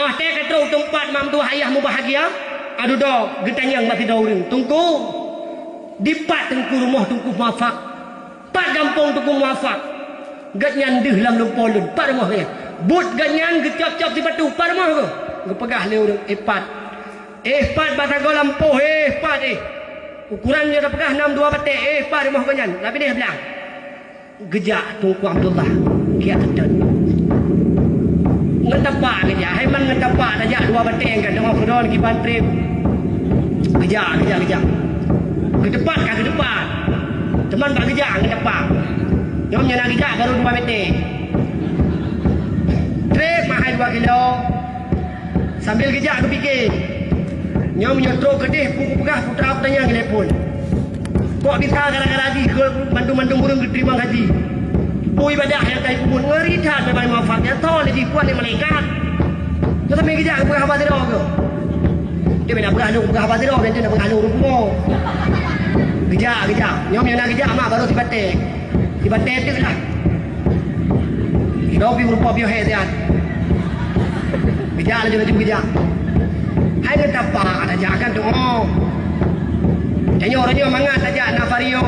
Ah, teuh ka trok teumpat mak meutuwah ayah mubahgia. Aduh, dudoe geutanyong bak sidroe ureuëng, "Teungku, dipat Teungku rumoh Teungku Muwafaq?" "Pat gampông Teungku Muwafaq?" "Gobnyan deuh lam lumpo lôn." "Pat rumoh gobnyan?" "Buet gobnyan geucop-cop sipatu." "Pat rumoh geuh?" Geupeugah lé ureuëng, "Eh, pat." "Eh, pat, bak sagoe lampôh, eh, pat, eh. Ukuran nyoe tapeugah nam dua batèe, eh, pat rumoh gobnyan. Tapi deh blang." Geujak Teungku Abdullah, geujak keudeh. Ngon tapak geujak, hai man ngon tapak tajak dua batèe ka teungoh keudroe kiban trép. Geujak, geujak, geujak. Geuteupat ka geuteupat. Teuma bak geujak ngon tapak. Nyoe meunyoe na geujak barô dua meter. Trép meuhai dua kilo. Sambil geujak geupike. Nyoe meunyoe trok keudeh peue kupeugah putra tanyong lé phon. Kok bisa gara-gara jih keu mandum-mandum ureueng geuteurimong haji? Peue ibadah nyang ka jipeubuet? Ngeri that memang Muafak nyan, tho lé jikuat lé malaikat. Nyoe sampoe geujak geupeugah haba sidroe keuh? Dia bèk na peugah lôn, peugah haba sidroe, biar dia na peugah lôn ureueng pungo. Geujak, geujak. Nyoe meunyoe na geujak mak barô sibatèe. Sibatèe teuk lah. Sidroe pih meurumpok piôh hék siat. Geujak laju-laju geujak. Hai ngon tapak tajak kan tu, oh. Tanyoe uroe nyoe mangat tajak na vario.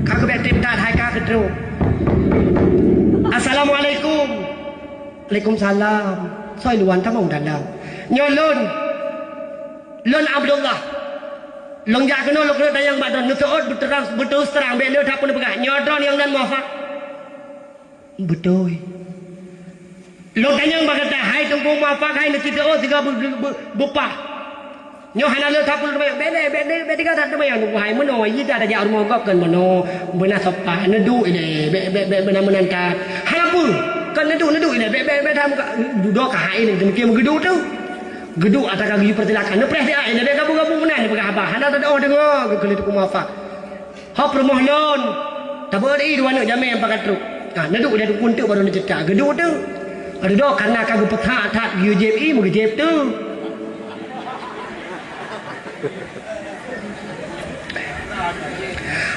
Ka geubèk trép that hai ka keutrok. Assalamualaikum. Waalaikumsalam. Soe luwan tamong dalam. Nyoe lôn. Lôn Abdullah. Lôn jak keunoe lôn keuneuk tanyong bak droe. Neuseuôt beuteurang, beuteurang bèk le that peue neupeugah. Nyoe droe nyang nan Muafak. Beutôi. Lôn tanyong bak gata, hai Teungku Muafak, hai neucit teuôt sigoe beu-, beu-, beu-, beupah. Nyoe hana le that peue neuteumanyong. Bèk le, bèk le, bèk teuga that teumanyong. Teungku hai meunoe, jih that tajak rumoh gob kon meunoe. Beuna sopan, neuduek ilèe, bèk, bèk, bèk beuna meunan that. Hana peue, kon neuduek, neuduek ilèe, bèk, bèk, bèk that muka. Dudoe ka hai lé, teumeuke meugeuduek tu. Geuduek ata ka geuyue peusilakan. Neupreh siat, eh, leubeh gabung-gabung meunan neupeugah haba. Hana teudoh deungoe keu kheun Teungku Muafak. Ho peurumoh lôn. Tabeuet ié dua aneuk jamé nyang pakat trok. Ah, neuduek lé Teungku teuk baru neuceutak. Geuduek teuk. Aduh doh, kareuna ka geupeuthak that geuyue jieb ié, meugeujeb teuk.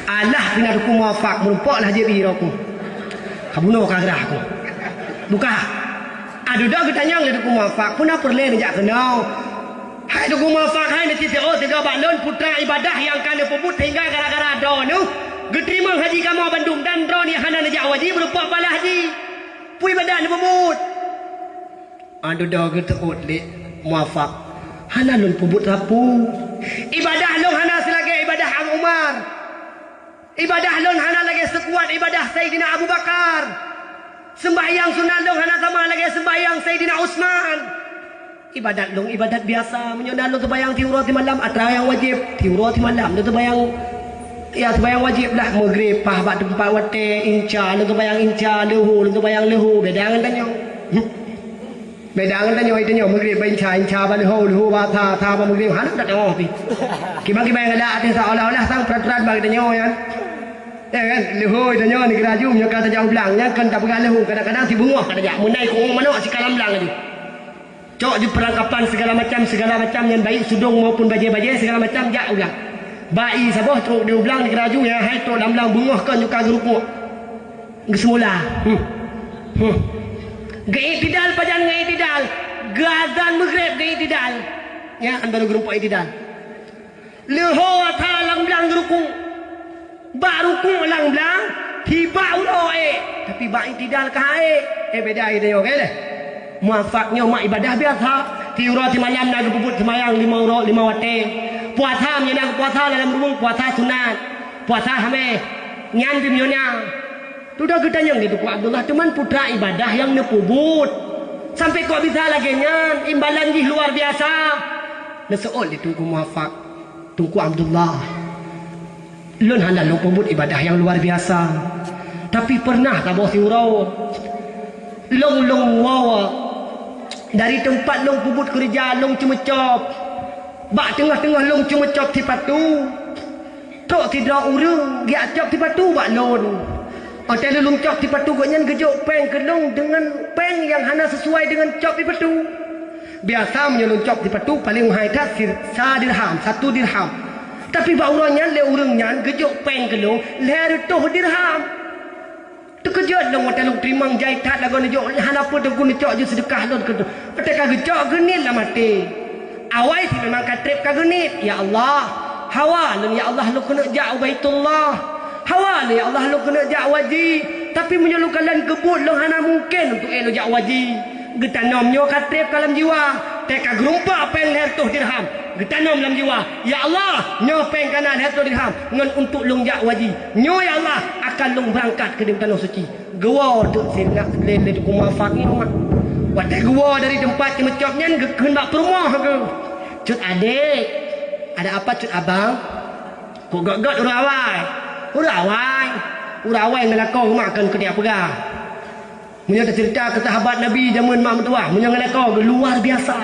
Alah pih na Teungku Muafak, meurumpok lah jieb ié droe ku. Ka bunoe ka grah ku. Buka. Aduh doh geutanyong lé Teungku Muafak, peue na peureulèe neujak keunoe? Hai Teungku Muafak, hai neucit teuôt sigoe bak lôn, putra ibadah nyang ka neupeubuet sehingga gara-gara droeneuh geuteurimong haji kamoe bandum dan droeneuh hana neujak haji meurumpok pahala haji. Peue ibadah neupeubuet? Aduh doh geuteuôt lé Muafak, hana lôn peubuet sapeue. Ibadah lôn hana silagèe ibadah Ang Umar. Ibadah lôn hana lagèe seukuat ibadah Saidina Abu Bakar. Seumbahyang sunat lôn hana sama lagèe seumbahyang Saidina Utsman. Ibadat lôn ibadat biasa. Meunyoe na lôn seumbahyang siuroe simalam atra nyang wajéb, siuroe simalam lôn seumbahyang, ya, seumbahyang wajéb lah. Maghrib paih bak teumpat watèe, insya lôn seumbahyang insya, leuhô lôn seumbahyang leuhô, beda ngon tanyoe. Beda ngon tanyoe, tanyoe Maghrib bak insya, insya bak leuhô, leuhô bak asar, asar bak Maghrib, hana tateungoh pih. Kiban-kiban galak até seolah-olah sang peraturan bak tanyoe nyan. Ya kan? Leuhô tanyoe nanggroe aju meunyoe ka tajak u blang, nyan kan tapeugah leuhô, kadang-kadang sibeungoh ka tajak, meunai keu manok sikalam blang aju. Cok ju perlengkapan segala macam, segala macam nyan baik sudong maupun bajèe-bajèe segala macam jak u blang. Bak ié saboh trok di u blang nanggroe aju, nyang hai trok lam blang beungoh kon ju ka geurukuk. Geuseumula. Hmm. Hmm. Geuiktidal pajan geuiktidal. Geuazan Maghrib geuiktidal. Nyan baru geurumpok iktidal. Leuhô atra lam blang geurukuk. Bak rukuk lam blang, hibak uroe ék. Tapi bak iktidal ka ék. Eh, beda itanyoe, oke deh. Muafak nyoe mak ibadah biasa. Siuroe simalam na geupeubuet seumayang lima uroe, lima watèe. Puasa meunyoe na geupuasa lam ruweueng, puasa sunat. Puasa hamèh. Nyan pih meunyoe na. Tudoh geutanyong lé Teungku Abdullah, teuma putra ibadah nyang neupeubuet. Sampai kok bisa lagèe nyan, imbalan jih luar biasa. Neuseuôt lé Teungku Muafak, Teungku Abdullah, lôn hana lôn peubuet ibadah nyang luar biasa. Tapi pernah saboh siuroe, lôn, lôn woe dari teumpat lôn peubuet keureuja, lôn ceumeucop. Bak teungoh-teungoh lôn ceumeucop sipatu. Trok sidroe ureueng geujak cop sipatu bak lôn. Watèe lôn cop sipatu gobnyan geujok péng keu lôn deungon péng nyang hana sisuai deungon cop sipatu. Biasa meunyoe lôn cop sipatu paleng meuhai that si-, sa dirham, satu dirham. Tapi bak uroe nyan lé ureueng nyan geujok péng keu lôn lhèe reutôh dirham. Teukeujot lôn watèe lôn teurimong jai that lagoe neujok, hana peue teungku neucok ju seudeukah lôn keu watèe ka geucok geuniet lam até. Awai sit memang ka trép ka geuniet, "Ya Allah, hawa lôn ya Allah lôn keuneuk jak u Baitullah. Hawa lôn ya Allah lôn keuneuk jak u haji. Tapi meunyoe lôn kalon keubuet lôn hana mungken untuk ék lôn jak u haji." Geutanom nyoe ka treb ka lam jiwa, teuka geurumpak péng lhèe reutôh dirham. Geutanom lam jiwa, "Ya Allah, nyoe péng ka na lhèe reutôh dirham ngon untuk lôn jak haji. Nyoe, ya Allah, akan lôn beurangkat keu di tanoh suci." Geuwoe teuk sinak lé, lé Teungku Muafak nyoe, mak. Watèe geuwoe dari teumpat geumeucop nyan, geukheun bak peurumoh geuh, "Cut adék, ada apa cut abang?" "Kok gèt-gèt ureueng awai?" "Ureueng awai? Ureueng awai ngon lakoe, mak, kon keu jak peugah." Meunyoe taceurita keu sahabat Nabi jameun mak meutuwah, meunyoe ngon lakoe geuh luar biasa.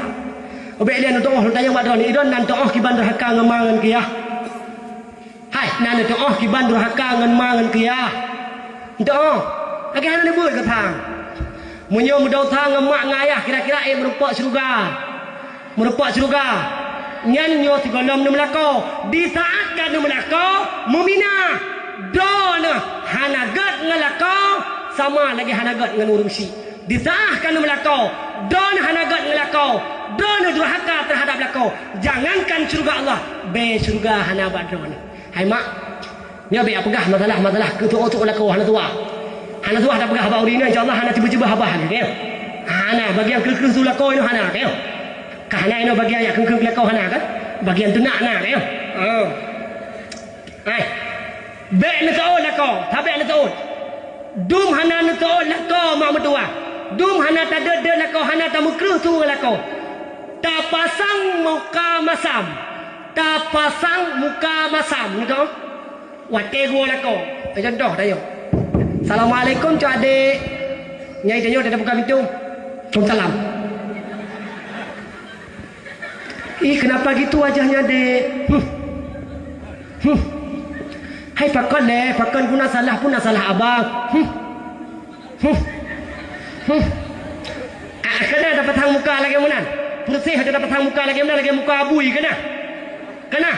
Ubé lé neutu'oh lôn tanyong bak droeneuh, droeneuh na neutu'oh kiban durhaka ngon ma ngon keu yah? Hai, na neutu'oh kiban durhaka ngon ma ngon keu yah? Neutu'oh. Lagèe hana neubeuet geuh sang. Meunyoe meudesya ngon mak ngon ayah, kira-kira ék meurumpok syeuruga. Meurumpok syeuruga. Nyan nyoe sigohlom neumeulakoe. Di saat ka neumeulakoe, meuminah. Droeneuh hana gèt ngon lakoe, sama lagèe hana gèt ngon ureueng syik. Di saat ka neumeulakoe, droeneuh hana gèt ngon lakoe, droeneuh durhaka teuhadap lakoe. Jangankan syeuruga Allah, bèe syeuruga hana bak droeneuh. Hai mak, nyoe bèk peugah masalah-masalah keu tu'oh-tu'oh lakoe, hana tuha. Hana tuha tapeugah bak ureueng inong, insya Allah hana tiba-tiba haba lagèe nyoe. Hana, bagian kreueh-kreueh su lakoe nyoe hana, nyoe. Ka hana inoe bagian jak kheun-kheun keu lakoe hana kan? Bagian teunak na, nyoe. Oh. Hai. Bèk neuseuôt lakoe, sabèk neuseuôt. Dum hana neuseuôt lakoe mak meutuwah. Dum hana tadeuet-deuet lakoe, hana tameukreueh su ngon lakoe. Tapasang muka masam. Tapasang muka masam, neutu'oh. Watèe geuwoe lakoe, teucontoh tanyoe, "Assalamualaikum, cut adék." Nyan tanyoe tabuka pintoe, "Waalaikumsalam." "Ih, kenapa gitu wajahnya, Dek?" "Hmm. Hmm. Hai, pakon lé, pakon pun na salah, pun na salah abang. Hmm. Hmm. Hmm." Ah, keunan tapasang muka lagèe meunan. Peureséh tapasang muka lagèe meunan, lagèe muka abui keunan. Keunan.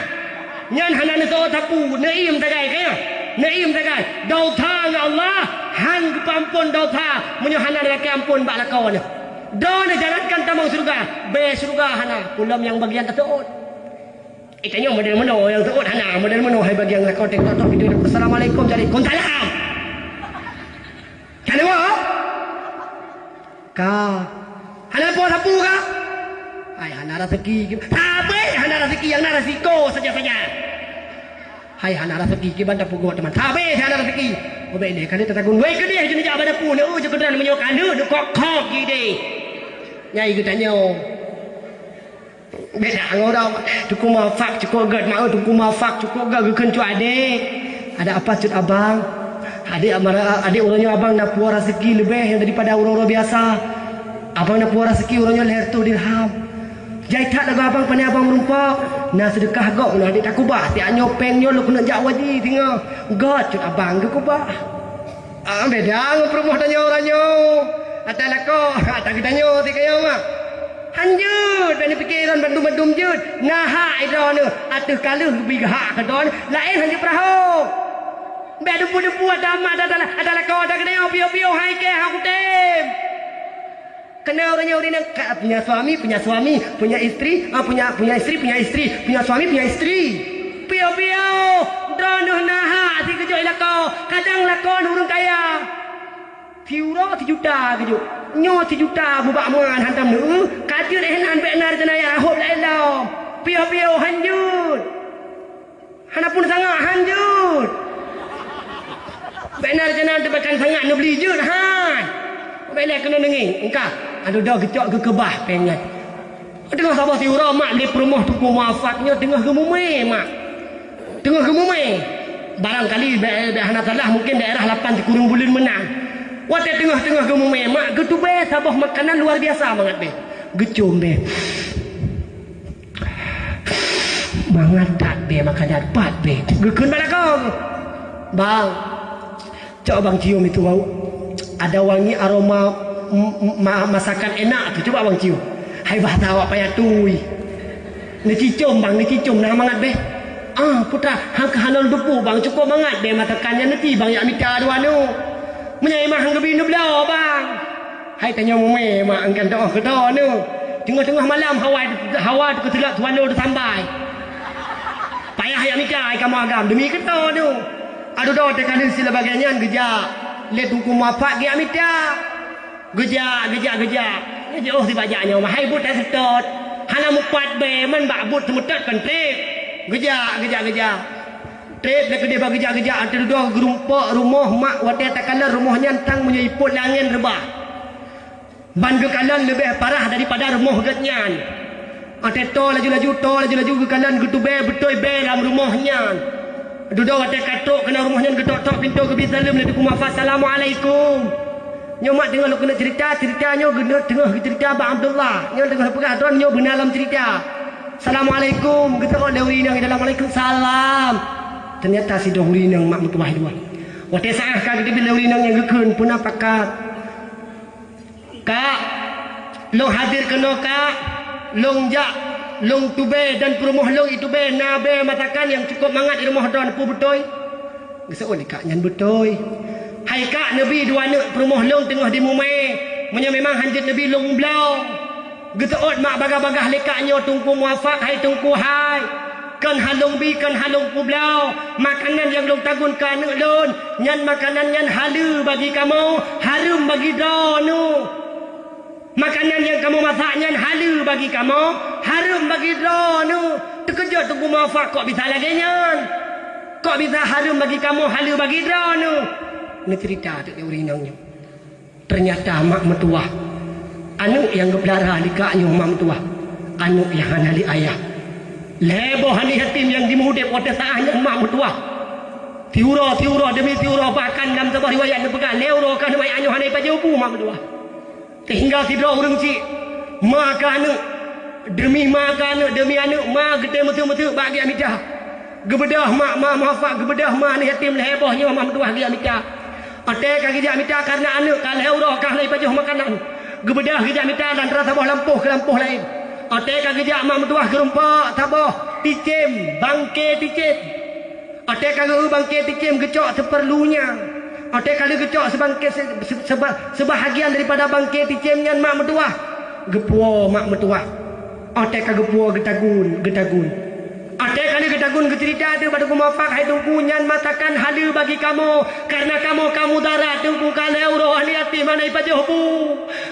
Nyan hana neuseuôt sapeue, neuiem sagai keunan. Neuiem sagai. Desya ngon Allah, han geupeuamphon desya meunyoe hana neulakèe amphon bak lakoe nyoe. Droeneuh jalankan tamong syeuruga, bèe syeuruga hana, peue lom nyang bagian taseuôt. Eh, tanyoe model meunoe nyang seuôt hana, model meunoe hai bagian lakoe teuh, "Assalamualaikum." "Waalaikumsalam." Ka lewat? Ka. Hana po sapeue ka? Hai, hana raseuki. Sabé hana raseuki, nyang na resiko saja-saja. Hai, hana raseuki, kiban tapeugot teuma. Sabé hana raseuki. Ubé lé kali tatagun. Wéh, keudéh jeuet jak bak dapu, neu jeuet keudroe meunyoe ka lheueh neukok-kok jidéh. Nyai geutanyoe. Beda ngon ureueng Teungku Muafak cukôp gèt, mak, Teungku Muafak cukôp gèt geukheun cut adék. Ada apa cut abang? Adék amara-, adék uroe nyoe abang na puwoe raseuki leubeh nyang daripada uroe-uroe biasa. Abang na puwoe raseuki uroe nyoe lhèe reutôh dirham. Jai that lagoe abang, pane abang meurumpok. Na seudeukah gob ngon adék takubah. Siat nyoe péng nyoe lôn keuneuk jak haji singoh. Gèt cut abang geukubah. Ah, beda ngon peurumoh tanyoe uroe nyoe. Ata lakoe, ata geutanyoe sikayong, mak. Han jeuet, bèk neupike droen bandum-bandum jeuet. Na hak droeneuh, ateueh ka lheueh geubri hak keu droen, laén han jeuet peurahô. Bèk dumpeue-dumpeue ata mak, ata, ata, ata lakoe, ata geutanyoe, piôh-piôh hai kèe, han kutem. Keunan ureueng nyoe ureueng inong ka punya suami, punya suami, punya istri, ah, punya, punya istri, punya istri, punya suami, punya istri. Piôh-piôh, droeneuh na hak sikeujok lakoe, kadang lakoe ureueng kaya. Siuroe sijuta keujok. Nyoe sijuta bubak man hantom neu, ka jeuet eh nan bèk na rencana ya hop laén lom. Piôh-piôh han jeuet. Hana pun sangat han jeuet. Bèk na rencana teubakan sangat neubeli jeuet han. Bèk lé keunoe neungieng, engka. Aduh, dah geucok geukeubah péng nyan. Teungoh saboh siuroe mak di peurumoh Teungku Muafak nyoe teungoh geumumé mak. Teungoh geumumé. Barangkali bèk, bèk hana salah mungken daerah lapan sikureueng buleuen meunan. Watèe teungoh-teungoh geumumé mak geutubé saboh makanan luar biasa mangat bèk. Geucôm bèk. Mangat that bèk makanan pat bèk. Geukheun bak lakoe. Bang, cok bang cium itu bau. Ada wangi aroma m-, m-, ma-, masakan enak tu. Coba bang cium. Hai bahasa awak payah tui. Neucicôm bang, neucicôm na mangat bèk. Ah, putra, hangka hana lôn teupeu bang, cukôp mangat bèk masakan nyan, neuti bang jak mita dua nyoe. Meunyoe imah han geubri neubloe bang. Hai tanyoe mumé mak engkan teuoh keudroe nyoe. Teungoh-teungoh malam hawa, hawa teukeutulak tuan nyoe teusambai. Payah jak mita ai kamoe agam demi keudroe nyoe. Aduh, dua teuka lheueh sila bagée nyan geujak lé Teungku Muafak geujak mita. Geujak, geujak, geujak. Jiôh sibajak nyoe, hai buet that seutôt. Hana mupat bèe, man bak buet seumeutôt kon trép. Geujak, geujak, geujak. Trép lé keudéh bak geujak-geujak, ateueh dudoe geurumpok rumoh mak watèe takalon rumoh nyan trang meunyoe ipôt lé angén reubah. Ban geukalon leubeh parah daripada rumoh geuh nyan. Watèe toe laju-laju, toe laju-laju geukalon geutubèe beutôi bèe lam rumoh nyan. Dudoe watèe ka trôk keunan rumoh nyan geutok-tok pintoe geubi saleuem lé Teungku Muafa, "Assalamualaikum." Nyoe mak teungoh lôn keuneuk ceurita, ceurita nyoe geuneuk teungoh geuceurita bak Abdullah. Nyoe teungoh peugah droe nyoe beuna lom ceurita. "Assalamualaikum," geuseuôt lé ureueng inong di dalam, "Waalaikumsalam." Teunyata sidroe ureueng inong mak meutuwah dua. Watèe saát ka geuteubiet lé ureueng inong nyang geukheun, peue na pakat. "Kak, lôn hadir keunoe, Kak. Lôn jak, lôn tubèe dan peurumoh lôn itubèe na bèe masakan nyang cukôp mangat di rumoh droeneuh, peue beutôi?" Geuseuôt lé kak nyan, "Beutôi." "Hai kak, neubi dua aneuk peurumoh lôn teungoh dimumè. Meunyoe memang hanjeuet neubi lôn bloe." Geuseuôt mak bagah-bagah lé kak nyoe, "Teungku Muafa, hai Teungku hai. Kon han lôn bi, kon han lôn peubloe. Makanan nyang lôn tagun keu aneuk lôn, nyan makanan nyan haleue bagi kamoe, hareuem bagi droeneuh. Makanan nyang kamoe masak nyan haleue bagi kamoe, hareuem bagi droeneuh." Teukeujot Teungku Muafa, "Kok bisa lagèe nyan? Kok bisa hareuem bagi kamoe, haleue bagi droeneuh?" Neuceurita teuk lé ureueng inong nyoe. Teunyata mak meutuwah, aneuk nyang geupeulara lé kak nyoe mak meutuwah, aneuk nyang hana lé ayah. Lhèe boh aneuk yatim nyang jimeuudép watèe saát nyan mak meutuwah. Siuroe, siuroe deumi siuroe, bahkan lam saboh riwayat neupeugah lhèe uroe ka neumayak nyoe hana ipajoh bu mak meutuwah. Sehingga sidroe ureueng chik, ma keu aneuk, deumi ma keu aneuk, deumi aneuk, ma geutém meuteuk-meuteuk bak geujak mita. Geubeudôh mak, ma Muafa geubeudôh ma aneuk yatim lhèe boh nyoe mak meutuwah geujak mita. Watèe ka geujak mita kareuna aneuk ka lhèe uroe ka hana ipajoh makanan. Geubeudôh geujak mita dan rasa boh lampôh keu lampôh laén. Watèe ka geujak mak meutuwah geurumpok saboh ticém, bangké ticém. Watèe ka geu-eu bangké ticém geucok seupeurlunya. Watèe ka lheueh geucok seubangké se-, se-, seba-, seubahagian daripada bangké ticém nyan mak meutuwah, geupuwoe mak meutuwah. Watèe ka geupuwoe geutagun, geutagun. Watèe ka lheueh geutagun geuceurita ateueh bak Teungku Muafa, "Hai Teungku, nyan masakan haleue bagi kamoe, kareuna kamoe ka mudarat Teungku, ka lhèe uroe aneuk yatim hana ipajoh bu.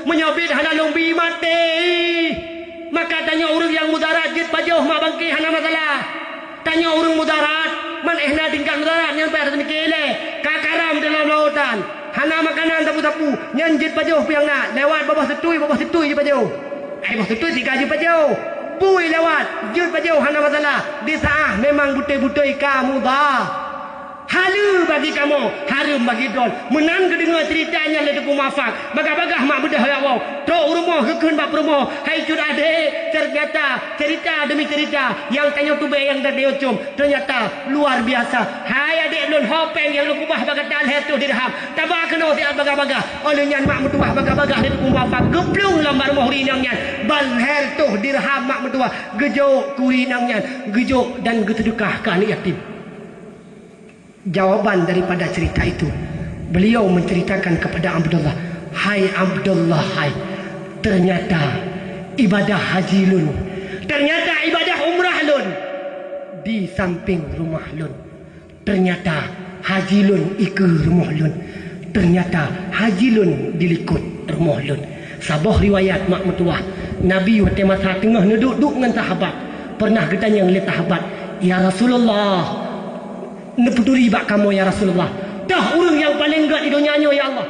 Meunyoe biet hana lôn bi maté. Maka tanyoe ureueng nyang mudarat jeuet pajoh mak bangké hana masalah." Tanyoe ureueng mudarat, man éh na tingkat mudarat nyan payah teumiké lé, ka karam di lam lautan. Hana makanan sapeue-sapeue, nyan jeuet pajoh peue nyang na, lewat bak boh seutui, bak boh seutui jeuet pajoh. Ai boh seutui sika jeuet pajoh. Bui lewat, jeuet pajoh hana masalah. Di saát memang beutôi-beutôi ka muda. Haleue bagi kamoe, hareuem bagi droen. Meunan geudeungoe ceurita nyan lé Teungku Muafa. Bagah-bagah mak beudôh ya Allah. Trok u rumoh geukheun bak peurumoh, "Hai cut adék, teunyata ceurita deumi ceurita nyang tanyoe tubée nyang tanyoe com, teunyata luar biasa. Hai adék lôn, ho péng nyang lôn keubah bak gata lhèe reutôh dirham. Taba keunoe siat bagah-bagah." Óh lheueh nyan mak meutuwah bagah-bagah lé Teungku Muafa geuplueng lam bak rumoh ureueng inong nyan. Ban lhèe reutôh dirham mak meutuwah geujok keu ureueng inong nyan, geujok dan geuseudeukah keu aneuk yatim. Jawaban daripada cerita itu, beliau menceritakan kepada Abdullah, "Hai Abdullah, hai, ternyata ibadah haji lôn, ternyata ibadah umrah lôn di samping rumah lôn. Ternyata haji lôn ikeue rumoh lôn, ternyata haji lôn dilikot rumoh lôn." Saboh riwayat mak meutuwah, Nabi watée masa teungoh neuduek-duek ngon sahabat, pernah geutanyong lé sahabat, "Ya Rasulullah, neupeuturi bak kamoe, ya Rasulullah, toh ureuëng nyang paleng gét di donya nyoe, ya Allah?"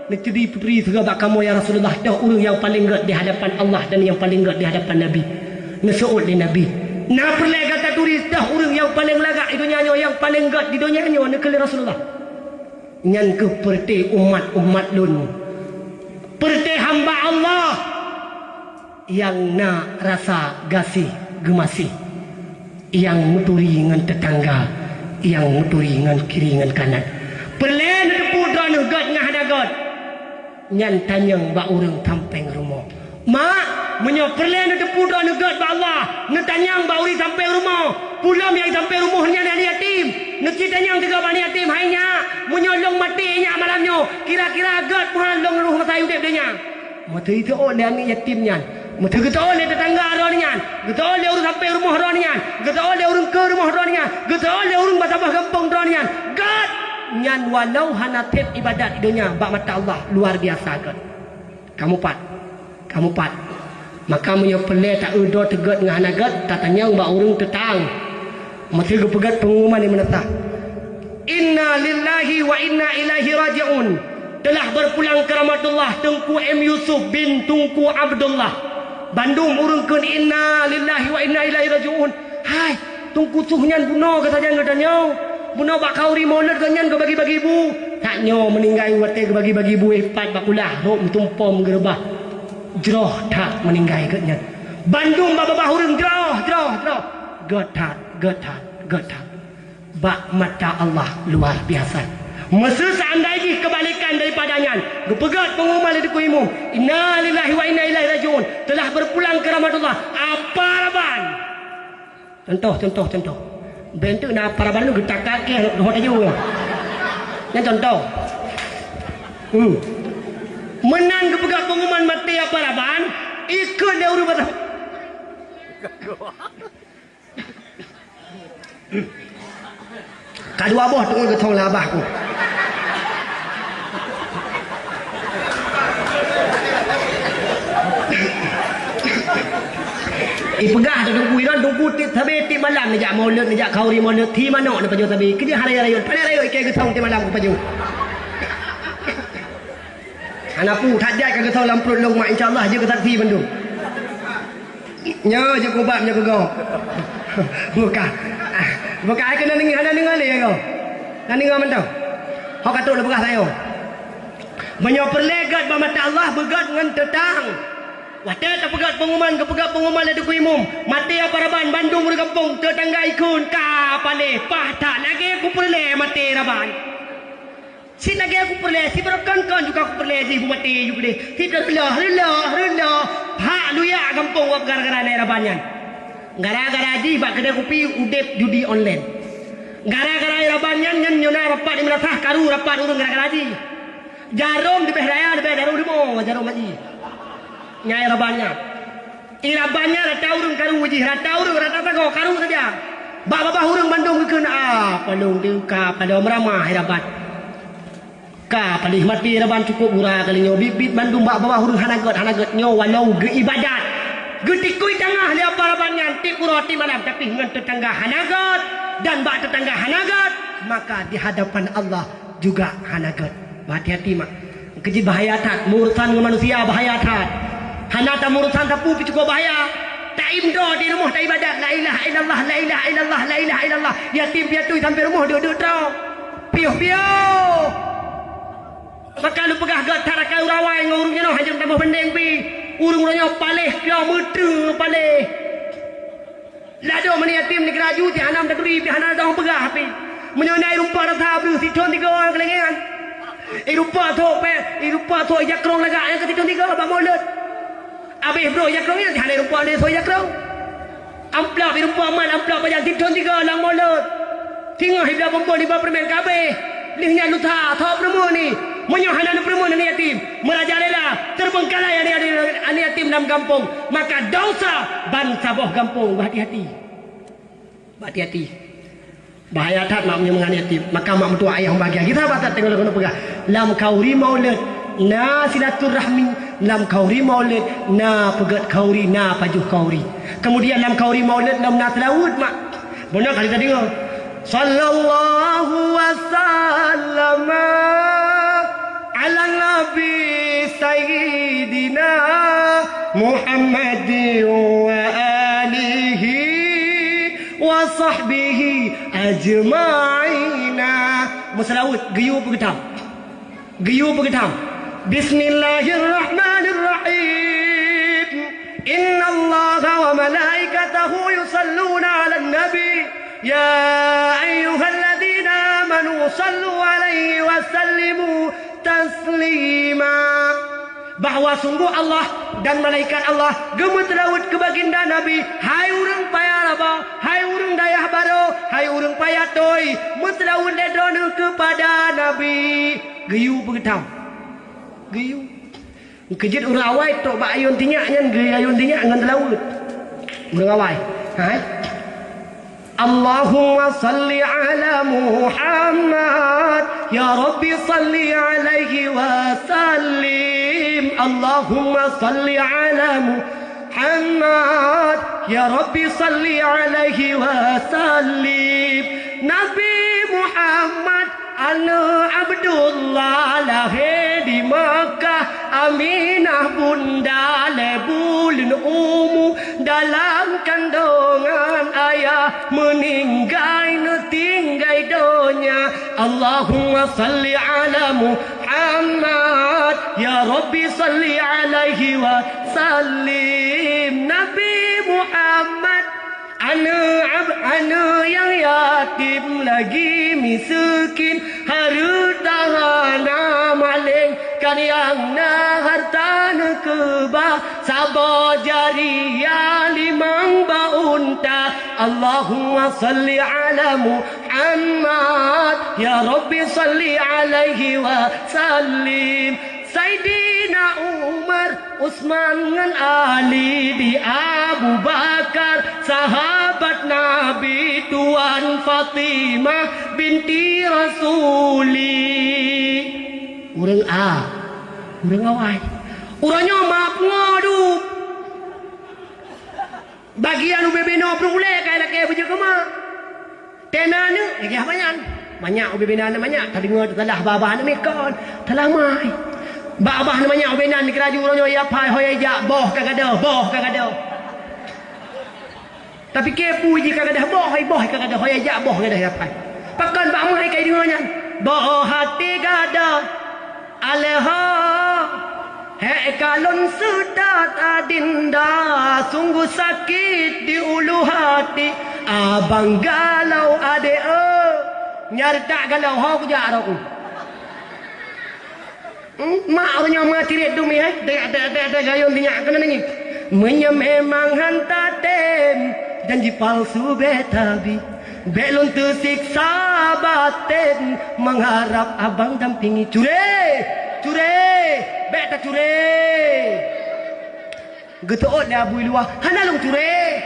"Neupeuturi, peuturi sigoe bak kamoe, ya Rasulullah, toh ureuëng nyang paleng gét di hadapan Allah dan nyang paleng gét di hadapan Nabi." Neuseuôt lé Nabi, "Na peureulée gata turi toh ureuëng nyang paleng lagak di donya nyoe, nyang paleng gét di donya nyoe?" Neukheun lé Rasulullah, "Nyan kheueh peureuté umat-umat lôn, peureuté hamba Allah nyang na rasa gaséh geumaséh, nyang meuturi ngon teutangga, nyang meuturi ngon kiri ngon kanan. Peureulée neuteupeue droeneueh gét ngon hana gét, nyan tanyong bak ureuëng sampéng rumoh." "Mak, meunyoe peureulée neuteupeue droeneueh gét bak Allah, neutanyong bak ureuëng sampéng rumoh, peue lom nyang sampéng rumoh nyan aneuk yatim. Neuci tanyong sigoe bak aneuk yatim, 'Hai nyak, meunyoe lôn maté nyak malam nyoe, kira-kira gét peue han lôn rôh masa udeb donya?'" Meuteuseuôt lé aneuk yatim nyan, meuteuseuôt lé teutangga droeneueh nyan, geuseuôt lé ureuëng sampéng rumoh droeneueh nyan, geuseuôt lé ureuëng keu rumoh droeneueh nyan, geuseuôt lé ureuëng bak saboh gampông droeneueh nyan. Gét nyan walau hana sép iébadat di donya bak mata Allah, luar biasa gét. Kamoe pat. Kamoe pat. Maka meunyoe peureulée ta-eu droe teugét ngon hana gét, tatanyong bak ureuëng teutang. Meusé geupeugét peungumuman di meunasah, "Inna lillahi wa inna ilaihi raji'un. Telah berpulang ke rahmatullah Teungku M Yusuf bin Teungku Abdullah." Bandum ureuëng kheun, "Inna lillahi wa inna ilaihi raji'un." Hai, Teungku Suh nyan bunoe geusajan geutanyoe. Bunoe bak khauri Maulud geuh nyan geubagi-bagi bu. Tanyoe meuninggai watée geubagi-bagi bu, ipat bak kulah, rhot meutumpom geureubah. Jroh that meuninggai geuh nyan. Bandum bak babah ureuëng jroh, jroh, jroh. Gét that, gét that, gét that. Bak mata Allah luar biasa. Meusé seandai jih keubalikan daripada nyan, geupeugét peungumuman lé Teungku Imum, "Inna lillahi wa inna ilaihi raji'un, telah berpulang ke rahmatullah." Apa raban? Contoh, contoh, contoh. Bentuk na apa raban tu geutakak ke, roh taju. Nyan contoh. Hmm. Meunan geupeugét peungumuman maté apa raban, ikheun lé ureuëng basa. Ka dua boh teungoh geuthong lé abah ku. Ipeugah teuh Teungku Iron, Teungku tieb sabe tieb malam neujak Maulud, neujak khauri Maulud, thi manok neupajoh sabe. Keujeuet hana rayeuk, pane rayeuk ikée geuthong tieb malam kupajoh. Hana peue, that jai ka geuthong lam pruet lôn mak, insya Allah jeuet keu saksi bandum. Nyoe jeuet keu bab nyoe keu gob. Buka. Buka ai keunan deungoe, hana deungoe lé ya gob. Hana deungoe mantong. Ho ka trok lé peugah sayoe. Meunyoe peureulée gét bak mata Allah, beugét ngon teutang. Watée tapeugét peungumuman, geupeugét peungumuman lé Teungku Imum, maté apa raban, bandum ureuëng gampông, teutangga ikheun, ka paléh, paih that lagée kupeureulée maté raban. Cit lagée kupeureulée, sibarô kon-kon juga kupeureulée jih bumaté ju keudeh. Sit reuloh, reuloh, reuloh. Hak luyak gampông wab gara-gara nai raban nyan. Gara-gara jih bak keudée kupi udeb judi online. Gara-gara raban nyan, nyan nyoe na rapat di meunasah karu rapat ureuëng gara-gara jih. Jarom leubeh raya, leubeh jarom leumo, jarom haji. Nyai raban nyan. Di raban nyan rata ureuëng karu jih, rata ureuëng rata sagoe karu saja. Bak babah ureuëng bandum geukheun, "Ah, palong teuka pada meuramah di raban." Ka paléh maté raban cukôp gura kali nyoe, biet-biet bandum bak babah ureuëng hana gét, hana gét nyoe walau geuibadat. Geutikui tangah lé apa raban nyan tieb uroe tieb malam, tapi ngon teutangga hana gét dan bak teutangga hana gét, maka di hadapan Allah juga hana gét. Hati-hati mak. Keujeuet bahaya that, meurusan ngon manusia bahaya that. Hana tameurusan sapeue pih cukôp bahaya. Taimdo di rumoh taibadat, la ilaha illallah, la ilaha illallah, la ilaha illallah. Yatim piatu sampai rumoh deuk-deuk troe. Piôh-piôh. Maka lôn peugah gét that rakai ureuëng awai ngon ureuëng nyoe hana jeuem taboh bandeng pih. Ureuëng-ureuëng nyoe paléh, piôh meuteue paléh. Ladôm aneuk yatim di geuraju, si hana meutaduri, pih hana dong peugah pih. Meunyoe na irumpok rasa breuh sithon tiga nyang keulengean. Irumpok sôk pèng, irumpok sôk ija krông lagak nyang keu sithon tiga bak Maulud. Abéh brôk ija krông nyan, si hana irumpok lé sôk ija krông. Amplop irumpok man, amplop pajan sithon tiga lam Maulud. Singoh ibloe bumbon iba peurumen ka abéh. Lheueh nyan lusa, soe peurumoh ni? Meunyoe hana neupeureumeun aneuk yatim, meurajalela, teubeungkalai aneuk yatim, aneuk yatim lam gampông, maka desya bansaboh gampông. Beuhati-hati. Beuhati-hati. Bahaya that mak meunyoe meungon aneuk yatim. Maka mak meutuah ayah meubahagia. Gisa batat teungoh lôn peugah. Lam khauri Maulud na silaturahmi, lam khauri Maulud na peugét khauri, na pajoh khauri. Kemudian lam khauri Maulud lom na seulaweuet mak. Beuna ka lheueh tadeungoe. Sallallahu wa sallama ala nabi sayyidina Muhammadin wa alihi wa sahbihi ajma'ina. Meuseulaweuet, geuyue peugeutam. Geuyue peugeutam. Bismillahirrahmanirrahim. Innallaha wa malaikatahu yusalluna 'alan nabi. Ya ayyuhalladzina amanu sallu 'alaihi wa sallimu taslima. Bahwa sungguh Allah dan malaikat Allah geumeuseulaweuet keu baginda Nabi, hai ureuëng paya raba, hai ureuëng dayah barô, hai ureuëng paya toi, meuseulaweuet lé droeneueh keupada Nabi. Geuyue peugeutam. Geuyue. Keujeuet ureuëng awai trok bak ayôn tinyak nyan, geuyue ayôn tinyak ngon seulaweuet. Ureuëng awai. Hai. Allahumma salli ala Muhammad, ya Rabbi salli alaihi wa sallim. Allahumma salli ala Muhammad, ya Rabbi salli alaihi wa sallim. Nabi Muhammad aneuëk Abdullah lahé di Makkah, Aminah bunda lhée buleuen umu, dalam kandongan ayah meuninggai neutinggai donya. Allahumma salli ala Muhammad, ya Rabbi salli alaihi wa sallim. Nabi Muhammad Aneuëk ab-, aneuëk nyang yatim lagi miseukin, hareuet hana maléng, kan nyang na hareuta neukeubah, saboh jariah limong boh unta. Allahumma salli ala Muhammad, ya Rabbi salli alaihi wa sallim. Saidina Umar, Utsman ngon Ali, di Abu Bakar, sahabat Nabi, tuan Fatimah binti Rasuli. Ureuëng a, ureuëng awai. Uroe nyoe ma pungo duek. Bagian ubé binoe peureulée kai lakée beujeuet keuma. Tena neuk, lagée haba nyan. Manyak ubé binoe manyak, tadeungoe teusalah babah neuk mikon. Salah mai. Babah neuk manyak ubé nan dikeuraju uroe nyoe ya pai, ho ya jak, boh ka gadoh, boh ka gadoh. Tapi kepu jih ka gadoh boh, hai boh ka gadoh, ho ya jak, boh gadoh ya pai. Pakon bak mai kai deungoe nyan? Boh hati gadoh. Aleuho, hék kalon seudad adinda, sungguh sakét di ulu hati. Abang galau adék, eh. Nyari tak galau, ho kujak rot. Hmm, mak uroe nyoe meucirit dum, eh. Dek, dek, dek, dek, gayôn sinyak keunan nangis. Meunyoe memang han tatem, janji palsu bék tabi. Bék lôn teusiksa batén, mengharap abang dampingi. Curé! Curé! Bék tacuré! Geuteuôt lé Abu Luwah, hana lôn curé.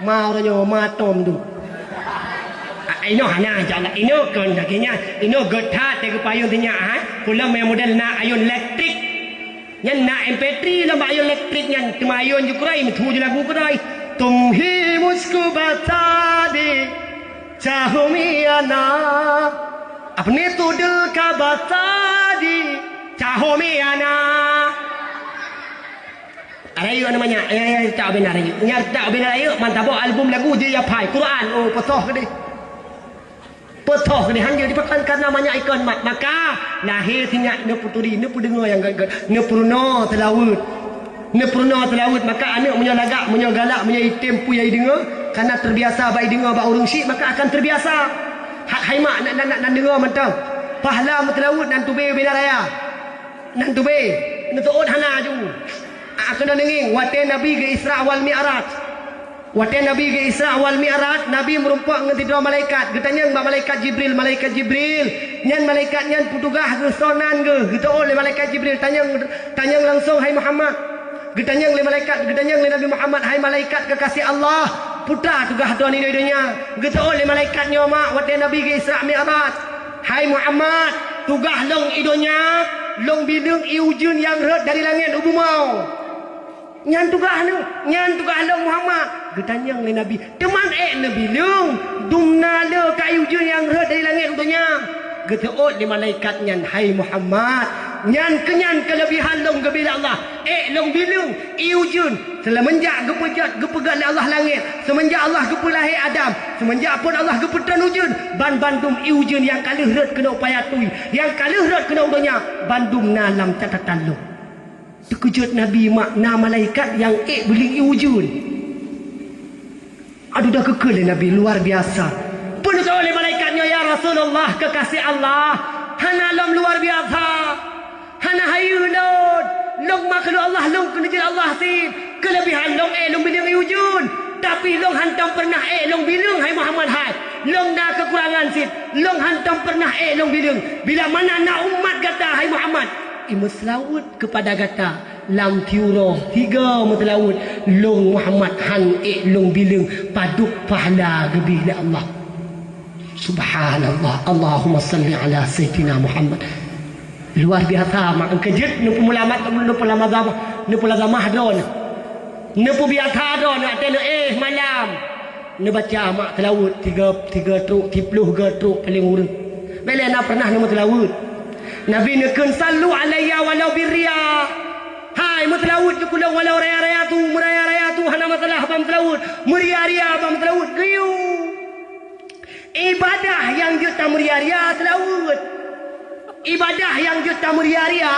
Ma uroe nyoe, ma tom tu. A, inoe hana, insya Allah. Inoe kon lagée nyan. Inoe gét that teuh geupayôn sinyak, ha? Peulom nyang model na ayôn elektrik. Nyan na M P three lom bak ayôn elektrik nyan, teuma ayôn jukrai, meutu ju lagu keudai. Tum hi musko bata di, cahom hi ana. Apne tudel ka bata di, cahom hi ana. Rayeuk nama nyak, eh, eh, tak benar rayeuk. Nyak tak benar rayeuk, man tabok album lagu je ya pai. Quran, oh, pesoh keudeh. Peutôh keuneuk hanjeuet dipakan kareuna manyak ikon mat. Maka, lahé sinyak neupeuturi, neupeudeungoe nyang gét-gét, neupeurunoe seulaweuet. Neupeurunoe seulaweuet, maka aneuëk meunyoe lagak, meunyoe galak, meunyoe item peue nyang ideungoe, kareuna teubiasa bak ideungoe bak ureuëng syik, maka akan teubiasa. Hai mak, nak, nak, nak, nak deungoe mantong. Pahala meuseulaweuet nan tubé bina raya. Nan tubé, neuteuôt hana ju. Akan deungieng, watée Nabi geu-Isra wal Mi'raj. Watée Nabi geu-Isra wal Mi'raj, Nabi meurumpok ngon sidroe malaikat. Geutanyong bak malaikat Jibril, "Malaikat Jibril, nyan malaikat nyan peue tugaih geuh, soe nan geuh?" Geuteuôt lé malaikat Jibril, "Tanyong, tanyong langsong, hai Muhammad." Geutanyong lé malaikat, geutanyong lé Nabi Muhammad, "Hai malaikat keukaséh Allah, peue tugaih droeneuh di donya?" Geuteuôt lé malaikat nyoe mak watée Nabi geu-Isra Mi'raj, "Hai Muhammad, tugaih lôn i donya, lôn bileueng ié ujeuen nyang rhot dari langét u bumoe." "Nyan tugaih neuh, nyan tugaih lôn Muhammad?" Geutanyong lé Nabi. "Teuma ék neubileueng, dumna le ka ié ujeuen nyang rhot dari langét u donya?" Geuteuôt lé malaikat nyan, "Hai Muhammad, nyan keunyan keuleubihan lôn geubri lé Allah. Ék lôn bileueng ié ujeuen, seumenjak geupeujot, geupeugét lé Allah langét, seumenjak Allah geupeulahé Adam, seumenjak phon Allah geupeutreun ujeuen, ban bandum ié ujeuen nyang ka lheueh rhot keunoe paya tui, nyang ka lheueh rhot keunoe u donya, bandum na lam catatan lôn." Teukeujot Nabi mak na malaikat nyang ék bileueng ié ujeuen. Aduh, dah keukeue lé Nabi, luar biasa. Peue neucok lé malaikat nyoe, "Ya Rasulullah, keukaséh Allah, hana lom luar biasa. Hana hayeue lôn. Lôn makhluk Allah, lôn keuneuk jeuet Allah cit. Keuleubihan lôn ék lôn bileueng ié ujeuen. Tapi lôn hantom peureunah ék lôn bileueng, hai Muhammad hai. Lôn na keukurangan cit. Lôn hantom peureunah ék lôn bileueng. Bila mana na umat gata, hai Muhammad, imeuseulaweuet keupada gata." Lam tiuroe tiga meuteulaweuet, lôn Muhammad han ék lôn bileueng padub pahala geubri lé Allah. Subhanallah. Allahumma salli ala Sayyidina Muhammad. Luar biasa, mak, keujeuet neupeumulamat, neupeulama-, neupeulazamah droeneuh. Neupeubiasa droeneuh, ateueh neu-, eh, malam. Neubaca mak teulaweuet tiga, tiga trok, siplôh ga trok paléng ureueng. Bèk lé na pernah neumeuteulaweuet. Nabi neukheun, "Sallu alayya walau birriya." Hai meuteulaweuet keu lôn walau raya-raya tu, meuraya-raya tu hana masalah ban meuteulaweuet, meuria-ria ban meuteulaweuet geuyue. Ibadah nyang jeuet tameuria-ria teulaweuet. Ibadah nyang jeuet tameuria-ria,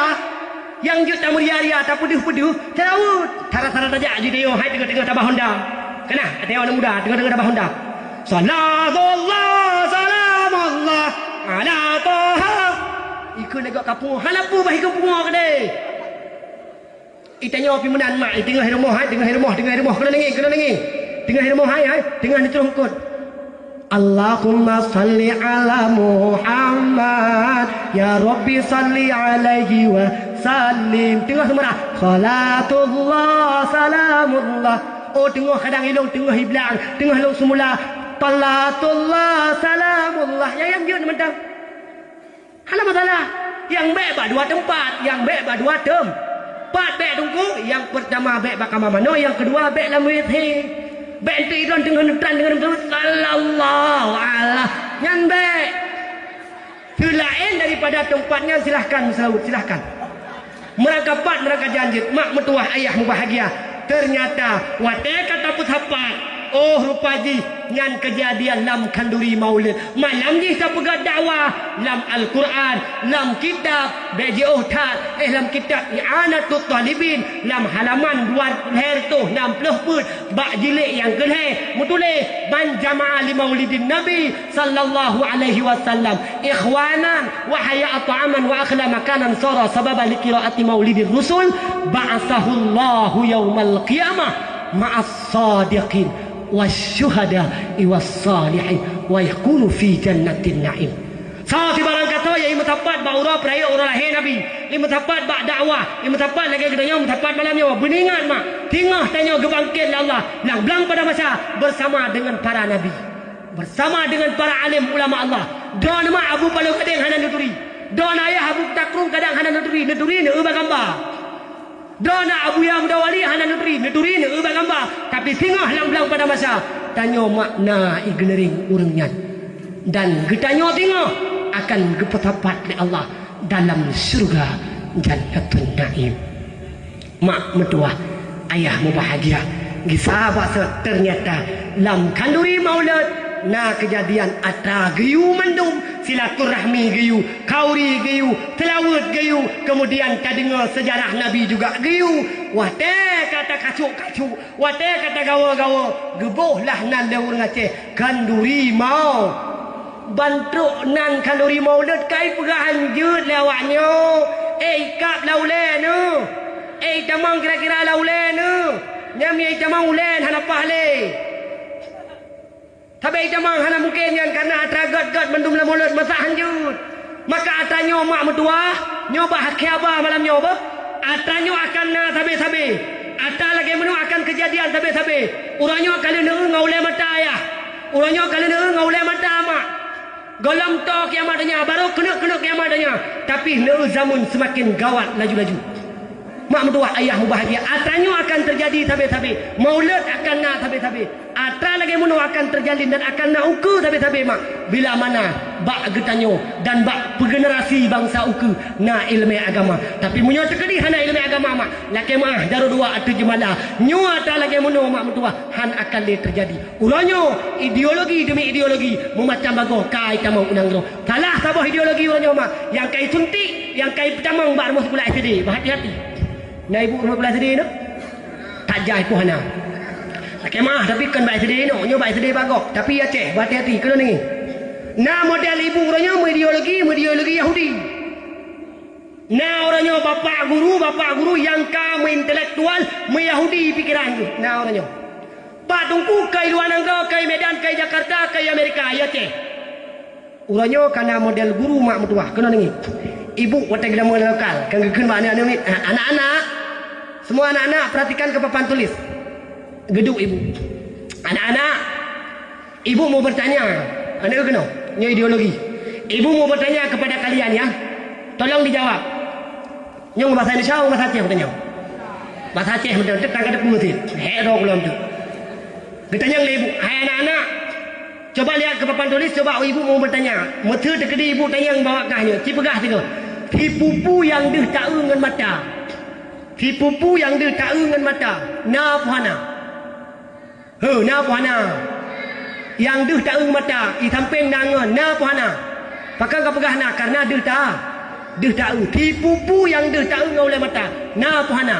nyang jeuet tameuria-ria, tapeudeuh-peudeuh, teulaweuet. Sara-sara tajak jideungoe hai teungoh-teungoh tabah honda. Keunah, até aneuk muda teungoh-teungoh tabah honda. Salatullah, salamullah, ala Taha. Ikheun lagak kapungoe, hana peue bah ikheun pungoe keudeh. Itanyoe pih meunan mak, i teungoh rumoh hai, teungoh rumoh, teungoh rumoh, keunoe deungoe, keunoe deungoe. Teungoh rumoh hai, hai, teungoh neutroh eungkôt. Allahumma salli ala Muhammad, ya Rabbi salli alaihi wa sallim. Teungoh seumeurah, salatullah, salamullah. Oh, teungoh kadang ilong, teungoh iblang, teungoh ilong seumula. Salatullah, salamullah. Nyang, nyang jeuet mantong. Hana masalah. Nyang bèk bak dua teumpat, nyang bèk bak dua teumpat bèk teungku. Nyang peurtama bèk bak kama manoe, nyang keudua bèk lam W C. Bèk eunteuk idon teungoh neutran deungon sallallahu ala. Nyan bèk. Seulaén daripada teumpat nyan silahkan meuseulaweuet, silahkan. Meurangkapat, meurangkajan jeuet, mak meutuwah ayah mubahgia. Teunyata, watèe ka tapeusapat, oh rupa jih nyan keujadian lam khanduri maulid. Malam jih tapeugah dakwah lam Al-Qur'an, lam kitab, bèk jiôh that, eh, lam kitab I'anatut Thalibin, lam halaman dua lhèe reutôh nam plôh peuet, bak jilid nyang keulhèe, meutuléh, "Man jama'a li maulidin Nabi sallallahu alaihi wasallam ikhwanan wa hayya'a ta'aman wa akhla makanan sara sababan li qira'ati maulidir rusul, ba'atsahullahu yaumal qiyamah ma'as sadiqin wasyuhada'i was salihin wa yakunu fi jannatin na'im." Soe sibarang gasoe nyang imeusapat bak uroe peurayeuk uroe lahé Nabi, imeusapat bak dakwah, imeusapat lagèe geutanyoe meusapat malam nyoe, beuingat mak, singoh tanyoe geubangkét lé Allah lam blang padang mahsyar bersama dengan para nabi, bersama dengan para alim ulama Allah. Droeneuh mak Abu Palong Gadeng hana neuturi, droeneuh ayah Abu Takrung kadang hana neuturi, neuturi neueu bak gamba. Droeneuh Abuya Muda Wali hana neuturi, neuturi neueu bak gamba, tapi singoh lam blang padang mahsyar, tanyoe mak na i geuneuréng ureueng nyan. Dan geutanyoe singoh akan geupeusapat lé Allah dalam syeuruga Jannatun Naim. Mak meutuwah, ayah mubahgia, gisa bak sot teunyata lam khanduri maulud na keujadian atra geuyue mandum, silaturahmi geuyue, khanduri geuyue, seulaweuet geuyue, keumudian tadeungoe seujarah Nabi juga geuyue. Watèe ka takacok-kacok, watèe ka tagawa-gawa, geuboh lah nan lé ureueng Aceh khanduri mau. Ban trok nan khanduri maulud ka ipeugah hanjeuet lé awaknyoe, "Eh, ikab lam ulèe neuh! Eh, itamong kira-kira lam ulèe neuh! Nyan meunyo itamong ulèe hana paih lé!" Sabé itamong hana mungken nyan, kareuna atra gèt-gèt mandum lam mulod masa hanjeuet. Maka atra nyoe mak meutuwah, nyoe bak akhé haba malam nyoe beuh, atra nyoe akan na sabé-sabé. Atra lagèe meunoe akan keujadian sabé-sabé. Uroe nyoe ka lheueh neueu ngon ulèe mata ayah. Uroe nyoe ka lheueh neueu ngon ulèe mata mak. Gohlom toe kiamat donya, barô keuneuk-keuneuk kiamat donya. Tapi neueu zameun seumaken gawat laju-laju. Mak meutuwah, ayah mubahgia, atra nyoe akan teujadi sabé-sabé. Maulud akan na sabé-sabé. Atra lagèe meunoe akan teujalin dan akan na ukeue sabé-sabé mak. Bila mana bak geutanyoe dan bak peugenerasi bansa ukeue na ileumèe agama. Tapi meunyoe teukeudi hana ileumèe agama mak, lakèe meu'ah, jaroe dua ateueh jeumala. Nyoe atra lagèe meunoe mak meutuwah, han akan lé teujadi. Uroe nyoe, ideologi deumi ideologi meumacam bagoe ka itamong u nanggroe. Salah saboh ideologi uroe nyoe mak, nyang ka isuntik, nyang ka ipeutamong bak rumoh sikula S D. Beuhati-hati. Na ibu rumoh sikula S D nyoe? That jai poh hana. Lakèe meu'ah, tapi kon bak S D nyoe, nyoe bak S D bak gob. Tapi Aceh, beuhati-hati, keunoe deungoe. Na model ibu uroe nyoe meuideologi, meuideologi Yahudi. Na uroe nyoe bapak guru, bapak guru nyang ka meuintelektual, meuyahudi pikeran jih. Na uroe nyoe. Bak teungku keu i luwa nanggroe, keu i Medan, keu i Jakarta, keu i Amerika, i Aceh. Uroe nyoe ka na model guru mak meutuwah, keunoe deungoe. Ibu watèe geutamong lam lokal, ka geukheun bak aneuk-aneuk miet, ha, anak-anak. Semua anak-anak, perhatikan ke papan tulis. Geduek ibu. Anak-anak, ibu mau bertanya. Aneuk keunoe, nyoe ideologi. Ibu mau bertanya kepada kalian, ya. Tolong dijawab. Nyoe bahasa Indonesia, bahasa Aceh, tanya. Bahasa Aceh, betul. Teuka teupeue sit. Hek droe keu lôn tu. Geutanyong lé ibu, "Hai anak-anak, coba lihat ke papan tulis, coba ibu mau bertanya." Meuseu teukeudi ibu tanyong bak kah nyoe, ci peugah sigoe, "Sipupu nyang deuh taeu ngon mata. Sipupu nyang deuh taeu ngon mata. Na peu hana?" Heu, na peu hana? Nyang deuh taeu ngon mata, i sampéng na ngon, na peu hana? Pakon ka peugah na, karena deuh ta-, deuh taeu. Sipupu nyang deuh taeu ngon ulée mata, na peu hana?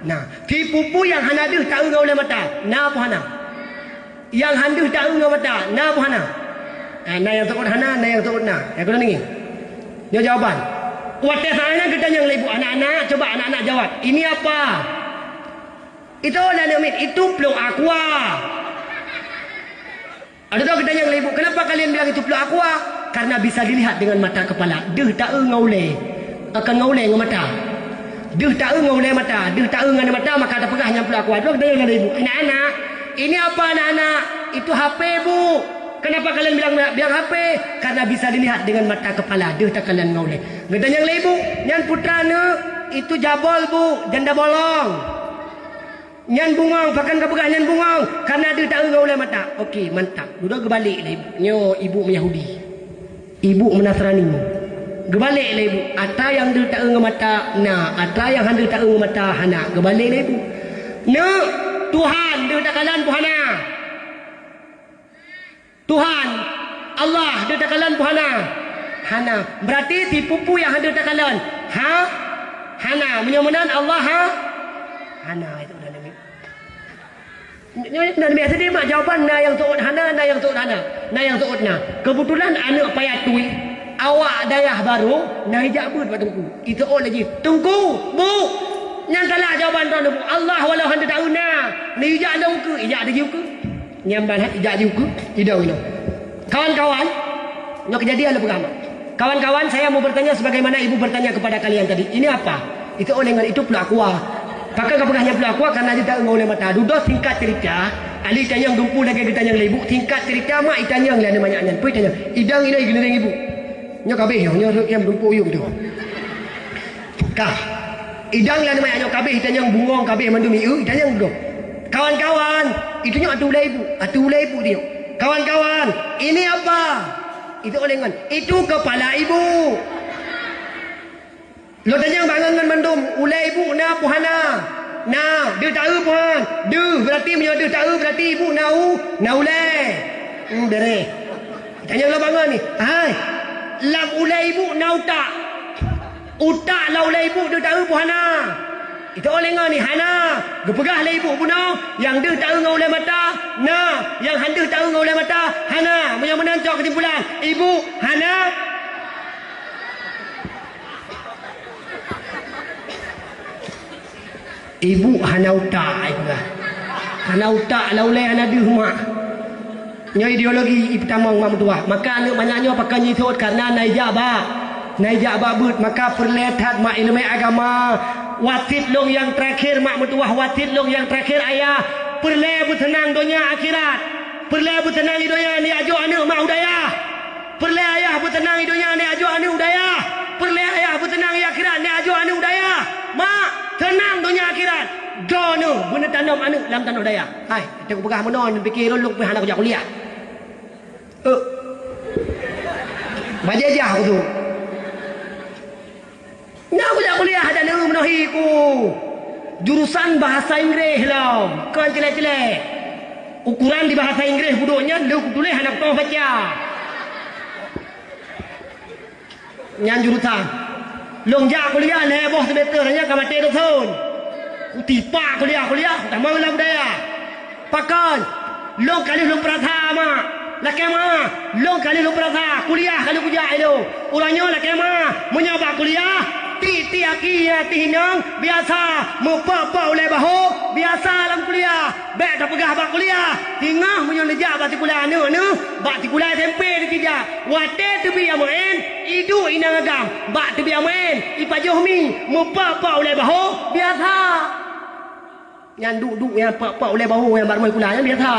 Na. Sipupu nyang hana deuh taeu ngon ulée mata, na peu hana? Nyang han deuh taeu ngon mata, na peu hana? Ah, na nyang seuôt hana, na nyang seuôt na. Nyang keudua ninggi. Nyoe jawaban. Watée saát nyan geutanyong lé ibu, "Anak-anak, coba anak-anak jawab. Ini apa?" Itu aneuk miet, itu plueng aqua. Ada tahu geutanyong lé ibu, "Kenapa kalian bilang itu plueng aqua?" Karena bisa dilihat dengan mata kepala. Deuh taeu ngon ulée. Bukan ngon ulée, ngon mata. Deuh taeu ngon ulée mata. Deuh taeu ngon mata, maka tapeugah nyan plueng aqua. Ada tahu geutanyong lé ibu, "Anak-anak, ini apa anak-anak?" "Itu H P, Bu." "Kenapa kalian bilang, bilang H P?" "Karena bisa dilihat dengan mata kepala." Deuh takalon ngon ulée. Geutanyong lé ibu, "Nyan putra neuk?" "Itu jabol, Bu, janda bolong." "Nyan bungong, pakon ka peugah nyan bungong?" "Karena deuh taeu ngon ulée mata." Oke, mantap. Dudoe geubalek lé ibu. Nyoe ibu Yahudi. Ibu Nasrani. Geubalek lé ibu. Atra nyang deuh taeu ngon mata, na. Atra nyang han deuh taeu ngon mata, hana. Geubalek lé ibu. Neuk, Tuhan deuh takalon peu hana? Tuhan, Allah deuh takalon peu hana? Hana. Berarti sipupu nyang han deuh takalon? Ha? Hana. Meunyoe meunan Allah ha? Hana. Itu udah Nabi. Nyoe na Nabi sedih mak jawaban na nyang seuôt hana, na nyang seuôt hana, na nyang seuôt na. Kebetulan aneuk payah tui, awak dayah barô, na ijak beuet bak teungku. Iseuôt laju, "Teungku, Bu, nyan salah jawaban droeneuh, Bu. Allah walau han deuh taeu na, na ijak lôn keu, ijak laju keu." Nyamban hai ijak jiukeue idong inoe. Kawan-kawan, nyoe kejadian lôn peugah mak. Kawan-kawan, saya mau bertanya sebagaimana ibu bertanya kepada kalian tadi. Ini apa? Itu oleh ngon itu plueng aqua. Pakon ka peugah nyan plueng aqua? Karena jitanyong ngon ulée mata. Dudoe singkat cerita, ali tanyong dumpu lagée geutanyong lé ibu. Singkat cerita mak itanyong lé aneuk manyak nyan. Peue itanyong? Idong inoe geuneueng ibu. Nyoe kabeh nyoe, nyoe rhot nyang dumpu uyueng tu. Ka. Idong lé aneuk manyak nyoe kabeh itanyong bungong kabeh mandum ieu itanyong dum. Kawan-kawan, itu nyoe ateueh ulée ibu, ateueh ulée ibu nyoe. Kawan-kawan, ini apa? Itu oleh ngon. Itu kepala ibu. Lôn tanyong bak ngon mandum, ulée ibu na peu hana? Na, deuh taeu peu han? Deuh, berarti meunyoe deuh taeu berarti ibu na u, na ulée. Hmm, bereh. Tanyong lôn bak ngon ni. Hai. Lam ulée ibu na utak. Utak lam ulée ibu deuh taeu peu hana? Itu oleh ngon ni hana. Geupeugah lé ibu bunoe, nyang deuh taeu ngon ulée mata, na, nyang han deuh taeu ngon ulée mata, hana. Meunyoe meunan cok keusimpulan, ibu hana. Ibu hana utak, ai peugah. Hana utak, lam ulée hana deuh mak. Nyoe ideologi ipeutamong mak meutuwah. Maka aneuk manyak nyoe pakon jiseuôt karena na ijak bak, na ijak bak beuet. Maka peureulée that mak ileumé agama. Wasiet lôn nyang teurakhir mak meutuwah, wasiet lôn nyang teurakhir ayah. Peureulée beuseunang donya akhirat. Peureulée beuseunang i donya ni ajoh aneuk mak u dayah. Peureulée ayah beuseunang i donya ni ajoh aneuk u dayah. Peureulée ayah beuseunang i akhirat ni ajoh aneuk u dayah. Mak, seunang donya akhirat. Droeneuh beuneutanom aneuk lam tanoh dayah. Hai, teupeugah meunoe neupiké lôn lôn pih hana kujak kuliah. Eh. Bajée jah kuteuh. Nyoe kujak kuliah dan eu meunohi ku. Jurusan bahasa Inggréh lom, kon clé-clé. Ukuran di bahasa Inggréh budok nyan lheueh kutuléh hana kutoh baca. Nyan jurusan. Lôn jak kuliah lhée boh semester nyan ka maté doson. Kutipak kuliah-kuliah, kutamong lam budaya. Pakon? Lôn ka lheueh lôn peurasa, mak. Lakée mak, lôn ka lheueh lôn peurasa, kuliah ka lheueh kujak ilôn. Uroe nyoe lakée mak, meunyoe bak kuliah, tiek-tiek aki nyang teuh inong biasa meupok-pok ulée bahô, biasa lam kuliah. Bèk tapeugah bak kuliah. Singoh meunyoe neujak bak sikula aneuk neuh, bak sikula S M P neujak. Watèe teubiet meu'en, iduek inong agam. Bak teubiet meu'en, ipajoh mi, meupok-pok ulèe bahô, biasa. Nyan duek-duek nyan pok-pok ulèe bahô nyang bak rumoh sikula nyan biasa.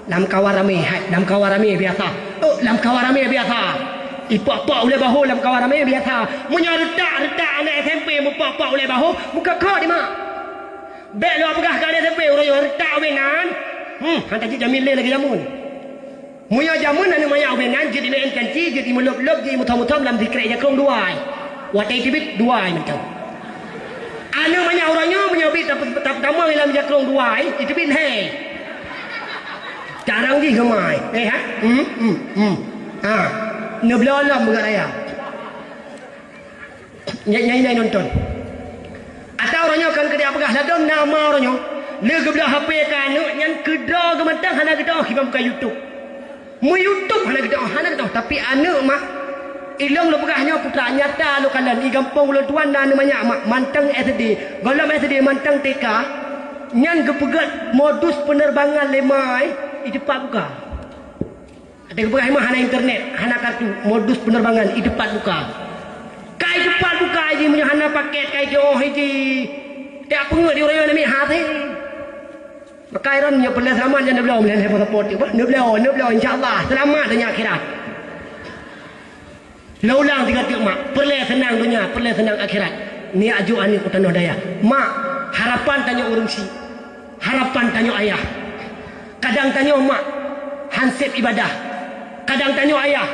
Lam kawan ramé, hai, lam kawan ramé biasa. Oh, lam kawan ramé biasa. Ipok-pok ulèe bahô lam kawan ramé biasa. Meunyoe reutak-reutak aneuk S M P meupok-pok ulèe bahô, meukeukok di mak. Bèk lôn peugah keu aneuk S M P uroe nyoe reutak ubé nan. Hmm, han tajeuet jamin lé lagèe jameun. Meunyoe jameun aneuk manyak ubé nan, jeuet imeu'en kanci, jeuet imeulôb-lôb, jeuet imeuthom-thom lam sikrek jakrong dua ai. Watèe iteubiet dua ai mantong. Aneuk manyak uroe nyoe meunyoe bit tap-, tap-, tamong lam jakrong dua ai, iteubiet lhèe. Carông jih geumai. Eh, ha? Hmm, hmm, hmm. Ha. Neubloe lom beugat raya. Nyai, nyai, nyai nonton. Ata uroe nyoe kan keuneuk peugah ladôm na ma uroe nyoe. Lé geubloe H P keu aneuk nyan keudroe geuh mantong hana geuteu'oh kiban buka YouTube. Meu YouTube hana geuteu'oh, hana geuteu'oh. Tapi aneuk mak, ilôn lôn peugah nyoe putra nyata lôn kalon di gampông ulôn tuan na aneuk manyak mak mantong S D. Gohlom S D mantong T K. Nyan geupeugèt modus penerbangan lé ma ai, iteupat buka. Adak geupeugah mah hana internet, hana kartu, modus penerbangan iteupat buka. Ka iteupat buka jih meunyoe hana paket, ka ijih jih. Tak peungeuet di ureueng namiet hase. Maka iron nyoe peureulèe seulamat nyan neubloe, meulèe paspor tu bah, neubloe, neubloe, insya Allah seulamat donya akhirat. Lôn ulang sigoe teuk mak, peureulèe seunang donya, peureulèe seunang akhirat. Neujak aneuk u tanoh dayah. Mak, harapan tanyoe ureueng syiek. Harapan tanyoe ayah. Kadang tanyoe mak han sép ibadah. Kadang tanyoe ayah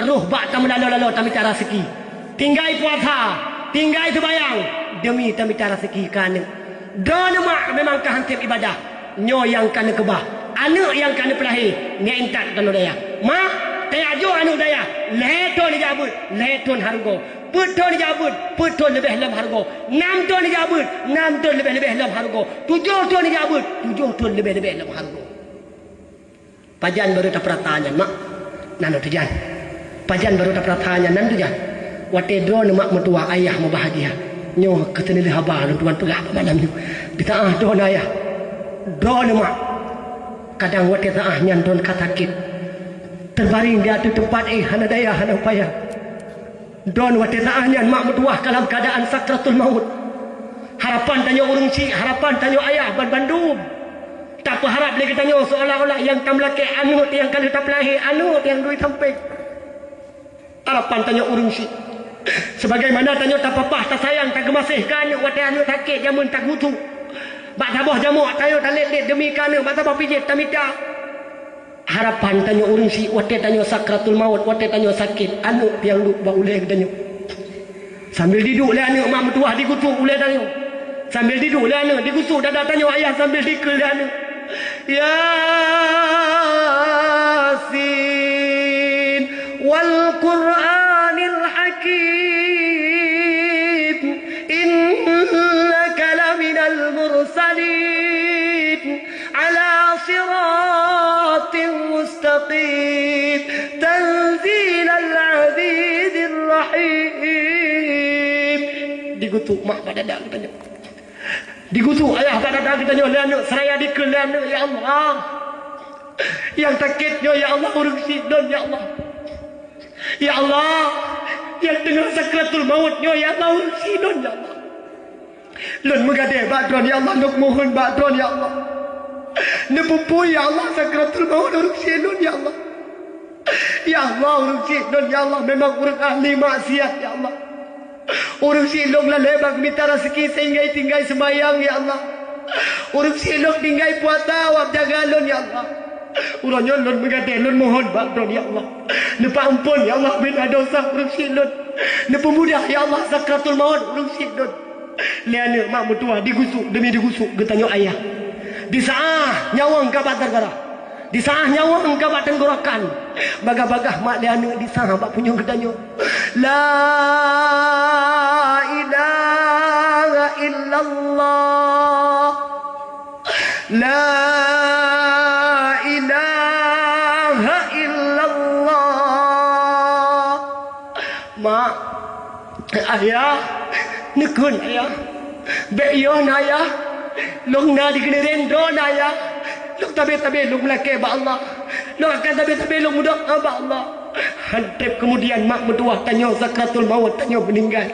roh bak tameulaloe-laloe tamita raseuki. Tinggai puasa, tinggai seumayang deumi tamita raseuki keu aneuk. Droeneuh mak memang ka han sép ibadah. Nyoe nyang ka neukeubah. Aneuk nyang ka neupeulahé, neuintat u tanoh dayah. Mak, tajak jok aneuk dayah, lhèe thon neujak beuet, lhèe thon hareugoe. Peuet thon neujak beuet, peuet thon leubeh lom hareugoe. Nam thon neujak beuet, nam thon leubeh-leubeh lom hareugoe. Tujoh thon neujak beuet, tujoh thon leubeh-leubeh lom hareugoe. Pajan barô tapeurata nyan, mak? Nan teujan. Pajan barô tapeurata nyan, nan teujan. Watèe droeneuh mak meutuwah, ayah mubahgia. Nyoe keuh seuneulheueh haba lôn tuan peugah bak malam nyoe. Di saat droeneuh ayah, droeneuh mak, kadang watèe saat nyan droeneuh ka sakét. Teubaring di ateueh teumpat, eh, hana daya, hana upaya. Droeneuh watèe saat nyan mak meutuwah ka lam keuadaan sakratul maut. Harapan tanyoe ureueng syiek, harapan tanyoe ayah ban bandum. Tapeuharap lé geutanyoe seolah-olah nyang tameulakèe aneuk nyang ka lheueh tapeulahé, aneuk nyang dui sampéng. Harapan tanyoe ureueng syiek. Sebagaimana tanyoe tapapah, tasayang, tageumaséh keu aneuk watèe aneuk sakét jameun tagusok. Bak saboh jamok tanyoe talét-lét deumi keu aneuk, bak saboh pijét tamita. Harapan tanyoe ureueng syiek watèe tanyoe sakratul maut, watèe tanyoe sakét, aneuk nyang duek bak ulèe geutanyoe. Sambil diduek lé aneuk mak meutuwah digusok ulèe tanyoe. Sambil diduek lé aneuk digusok dada tanyoe ayah sambil dikeue lé aneuk. Yasin wal Qur'anil Hakim innaka laminal mursalin. Ala siratin mustaqim, tanzilal azizir rahim. Digusok mak bak dada geutanyoe. Digusok ayah bak dada geutanyoe lé aneuk, seraya dikeue lé aneuk, ya Allah. Nyang sakét nyoe, ya Allah, ureueng syiek lôn, ya Allah. Ya Allah, nyang teungoh sakratul maut nyoe, ya Allah, ureueng syiek lôn, ya Allah. Lôn meugadée bak Droeneuh, ya Allah, lôn mohon bak Droeneuh, ya Allah. Neupeuphon, ya Allah, sakratul maut ureueng syiek lôn, ya Allah. Ya Allah, ureueng syiek lôn, ya Allah, memang ureueng ahli maksiat, ya Allah. Ureueng syiek lôn lalée bak mita raseuki sehingga tinggai seumayang, ya Allah. Ureueng syiek lôn tinggai puasa wab jaga lôn, ya Allah. Uroe nyoe lôn meugadée, lôn mohon bak Droeneuh, ya Allah. Neupeuamphon, ya Allah, bina desya ureueng syiek lôn. Neupeumudah, ya Allah, sakratul maut ureueng syiek lôn. Lé aneuk mak meutuwah digusok deumi digusok geutanyoe ayah. Di saat nyawöng ka bak gargara, di saat nyawöng ka bak teunggorokan, bagah-bagah mak lé aneuk disah bak punyueng geutanyoe. La ilaha illallah. La ilaha illallah. Mak, ayah, neukheun ayah. Bék yoh na ayah. Lôn na di keuneuren droeneuh, Ayah. Lôn sabe-sabe lôn meulakée bak Allah. Lôn akan sabe-sabe lôn meudoá bak Allah. Han treb keumudian mak meutuwah tanyoe sakratul mawöt, tanyoe meuninggai.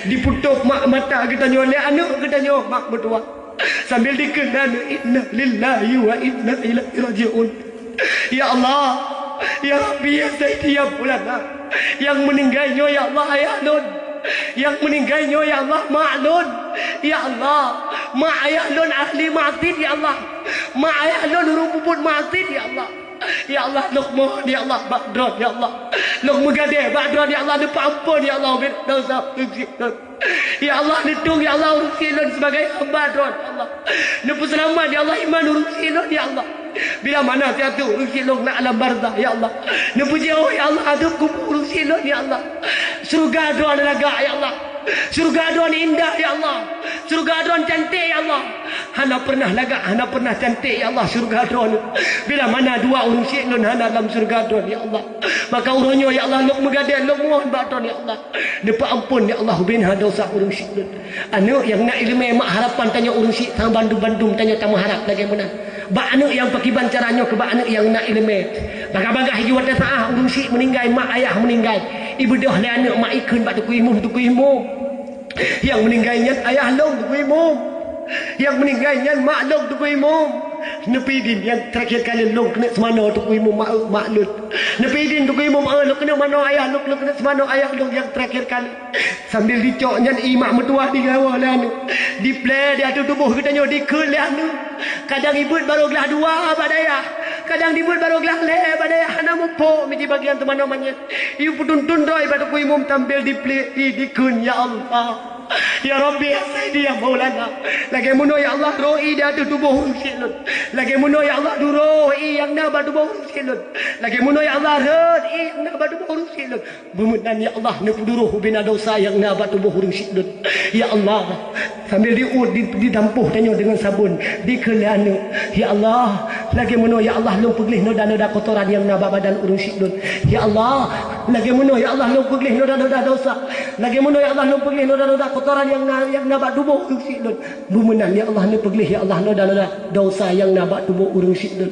Jipeutôb mak mata geutanyoe lé aneuëk geutanyoe mak meutuwah. Sambil jikheun lé aneuëk, "Inna lillahi wa inna ilaihi raji'un." Ya Allah, ya Rabbi, ya Sayyidi, ya Maulana. Nyang meuninggai nyoe, ya Allah, ayah lôn. Nyang meuninggai nyoe, ya Allah, mak lôn. Ya Allah, mak ayah lôn ahli maksiat, ya Allah. Mak ayah lôn ureuëng peubuet maksiat, ya Allah. Ya Allah, lôn mohon, ya Allah, bak droeneuh, ya Allah. Lôn meugadée bak droeneuh, ya Allah, neupeuamphon, ya Allah, ubit desya ureuëng syik lôn. Ya Allah, neutueng, ya Allah, ureuëng syik lôn sibagai hamba droeneuh, ya Allah. Neupeuseulamat, ya Allah, iman ureuëng syik lôn, ya Allah. Bila mana siatu ureuëng syik lôn na alam barzakh, ya Allah. Neupeujeuet, ya Allah, adeueb kubu ureuëng syik lôn, ya Allah. Syeuruga droeneuh lagak, ya Allah. Syeuruga droeneuh indah, ya Allah. Syeuruga droeneuh cantik, ya Allah. Hana pernah lagak, hana pernah cantik, ya Allah, syeuruga droeneuh. Bila mana dua ureuëng syik lôn hana lam syeuruga droeneuh, ya Allah. Maka uroe nyoe, ya Allah, lôn meugadée, lôn mohon bak droeneuh, ya Allah. Neupeuamphon, ya Allah, ubena desya ureuëng syik lôn. Aneuëk nyang na iéleumé, mak, harapan tanyoe ureuëng syik, sang bandum-bandum tanyoe tameuharap lagée meunan. Bak aneuëk nyang pakriban cara nyoe keu bak aneuëk nyang na iéleumé. Bagaih-bagaih jih watée saát ureuëng syik meuninggai, mak ayah meuninggai. Ibeudôh lé aneuëk, mak, ikheun bak Teungku Imum, "Teungku Imum, nyang meuninggai nyan ayah lôn, Teungku Imum. Nyang meuninggai nyan mak lôn, Teungku Imum. Neupeuidin nyang teurakhir kali lôn keuneuk seumanoe, Teungku Imum, mak, mak lôn. Neupeuidin, Teungku Imum, eh, lôn keuneuk manoe ayah lôn, lôn keuneuk seumanoe ayah lôn nyang teurakhir kali." Sambil jicok nyan ié mak meutuwah jigawa lé aneuëk. Jiplée di ateueh tuboh geutanyoe jikheun lé aneuëk. Kadang ibeuet barô glah dua bak dayah. Kadang dibeuet barô glah lhée bak dayah, hana muphom miji bagian teumanoe manyét. Ié peutuntun droe bak Teungku Imum sambil jiplée ié jikheun, "Ya Allah. Ya Rabbi, ya Sayyidi, ya Maulana. Lagée meunoe, ya Allah, roh ié di ateueh tuboh ureuëng syik lôn. Lagée meunoe, ya Allah, duroh ié nyang na bak tuboh ureuëng syik lôn. Lagée meunoe, ya Allah, rhot ié nyang na bak tuboh ureuëng syik lôn." Beumeunan, ya Allah, neupeuduroh ubena desya nyang na bak tuboh ureuëng syik lôn. Ya Allah, sambil jiuet, di, jidampôh tanyoe deungon sabon, jikheun lé aneuëk, "Ya Allah, lagée meunoe, ya Allah, lôn peugleh noda-noda kotoran nyang na bak badan ureuëng syik lôn. Ya Allah, lagée meunoe, ya Allah, lôn peugleh noda-noda desya. Lagée meunoe, ya Allah, lôn peugleh noda-noda kotoran nyang na, nyang na bak tuboh ureuëng syik lôn." Beumeunan, ya Allah, neupeugleh, ya Allah, noda-noda desya nyang na bak tuboh ureuëng syik lôn.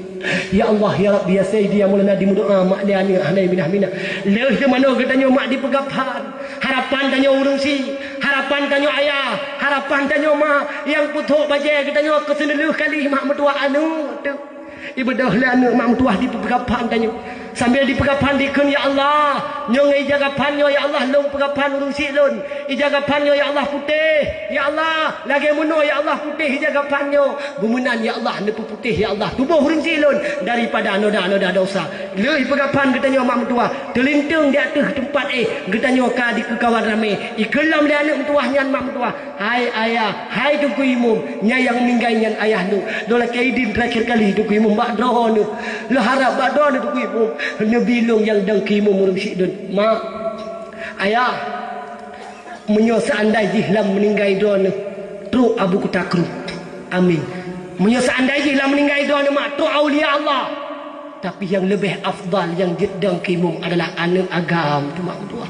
Ya Allah, ya Rabbi, ya Sayyidi, ya Maulana, jimeudoá mak lé aneuëk hana minah-minah. Lheueh teumanoe geutanyoe mak jipeugaphan. Harapan tanyoe ureuëng syik, harapan tanyoe ayah, harapan tanyoe mak, nyang peutrok bajée geutanyoe keu sineulheueh kali mak meutuwah aneuëk teuh. Ibeudôh lé aneuëk mak meutuwah jipeugaphan tanyoe. Sambil jipeugaphan jikheun, "Ya Allah, nyoe ngon ija gaphan nyoe, ya Allah, lôn peugaphan ureuëng syik lôn. Ija gaphan nyoe, ya Allah, putéh. Ya Allah, lagée meunoe, ya Allah, putéh ija gaphan nyoe." Beumeunan, ya Allah, neupeuputéh, ya Allah, tuboh ureuëng syik lôn daripada noda-noda desya. Lheueh peugaphan geutanyoe mak meutuwah, teulinteung di ateueh teumpat éh geutanyoe ka dikeukawat ramé. Ikheun lom lé aneuëk meutuwah nyan mak meutuwah, "Hai ayah, hai Teungku Imum, nyan nyang meuninggai nyan ayah lôn. Lôn lakée idin teurakhir kali Teungku Imum bak droeneuh. Lôn harab bak droeneuh Teungku Imum, neubi lôn nyang dong keu imum ureuëng syik lôn." Mak, ayah, meunyoe seuandai jih lam meuninggai droeneuh trok Abu Kuta Krueng, amin. Meunyoe seuandai jih lam meuninggai droeneuh mak trok aulia Allah, tapi nyang leubeh afdal nyang jeuet dong keu imum adalah aneuëk agam teuh mak meutuwah.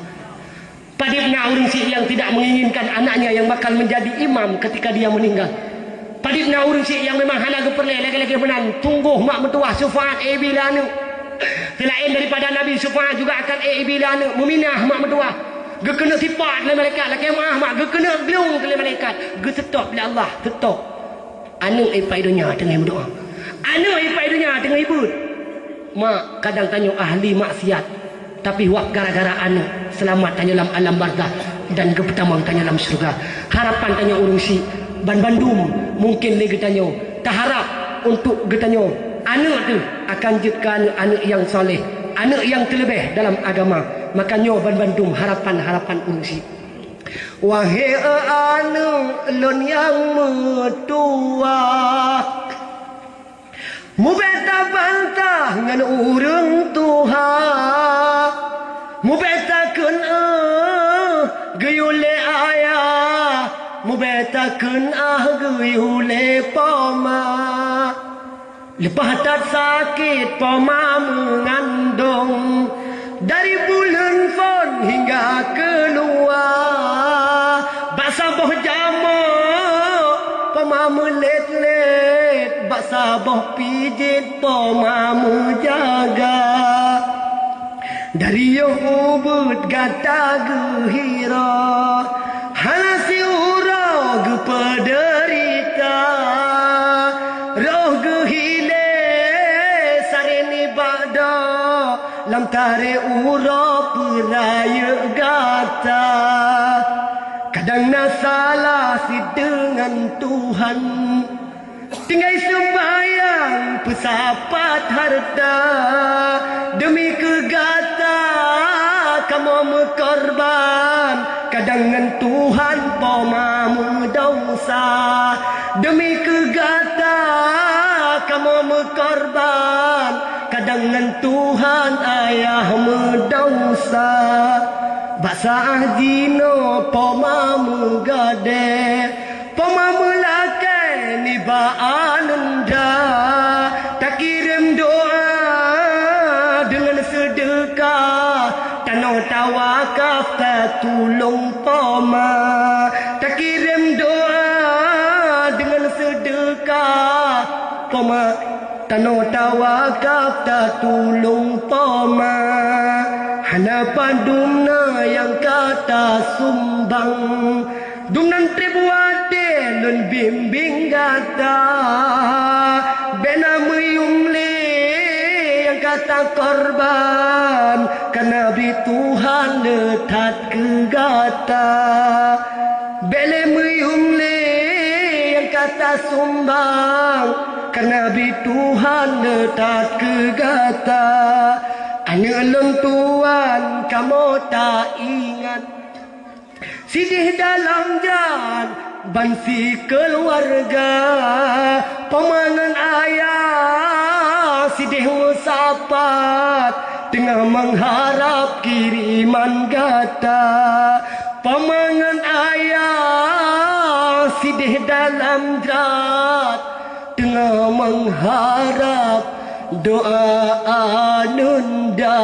Padub na ureuëng syik nyang tidak menginginkan anaknya yang bakal menjadi imam ketika dia meninggal. Padub na ureuëng syik nyang memang hana geupeureulée lagée-lagée meunan, sunggoh mak meutuwah syeufaat ié bi lé aneuëk. Seulaén daripada Nabi, syeufaat juga akan ié bi lé aneuëk, meuminah mak meutuwah. Geukeuneuk sipat lé malaikat, lakée meuáh mak, geukeuneuk glung lé malaikat, geuseutôb lé Allah, seutôb. Aneuëk ié pat donya teungoh meudoá. Aneuëk ié pat donya teungoh ibeuet. Mak, kadang tanyoe ahli maksiat, tapi wak gara-gara aneuëk seulamat tanyoe lam alam barzakh dan geupeutamong tanyoe lam syeuruga. Harapan tanyoe ureuëng syik, banbandum mungken lé geutanyoe taharap untuk geutanyoe aneuëk teuh akan jeuet keu aneuëk-aneuëk nyang saleh, aneuëk nyang teuleubeh dalam agama. Maka nyoe banbandum harapan-harapan ureuëng syik. Wahé aneuëk lôn nyang meutuwah, mubék tabantah ngon ureuëng tuha, mubék takheun, eh, geuyue lé ayah, mubék takheun, ah, geuyue lé poma. Leupah that sakét poma meungandong, dari buleuen phon hingga keuluwa. Bak saboh jamoe poma meulet-let Saboh pijit poma meujaga. Dari yoh ubit gata geuhiro, hana siuroe geupeudeurita. Roh geuhilée saré nibak do, lam taré uroe peurayeuk gata. Kadang na salah cit deungon Tuhan, tinggai seumbahyang peusapat hareuta. Deumi keu gata kamoe meukorban, kadang ngon Tuhan poma meudesya. Deumi keu gata kamoe meukorban, kadang ngon Tuhan ayah meudesya. Bak saát jinoe poma meugadée, poma meulakée nibak aneuëk da. Takirém doá deungon seudeukah, tanoh tawakaf tatulông poma. Takirém doá deungon seudeukah, poma, tanoh tawakaf tatulông poma. Hana padum na nyang ka tasumbang, dumnan treb watée lôn bimbéng gata. Bék na meuyuem lé nyang ka takorban, kareuna bri Tuhan le that keu gata. Bék lé meuyuem lé nyang ka tasumbang, kareuna bri Tuhan le that keu gata. Aneuëk lôn tuan kamoe taingat, sideh dalam jrat ban sikeuluwarga, poma ngon ayah sideh meusapat, teungoh meuharab kiriman gata. Poma ngon ayah sideh dalam jrat, teungoh meuharab doá aneuëk da.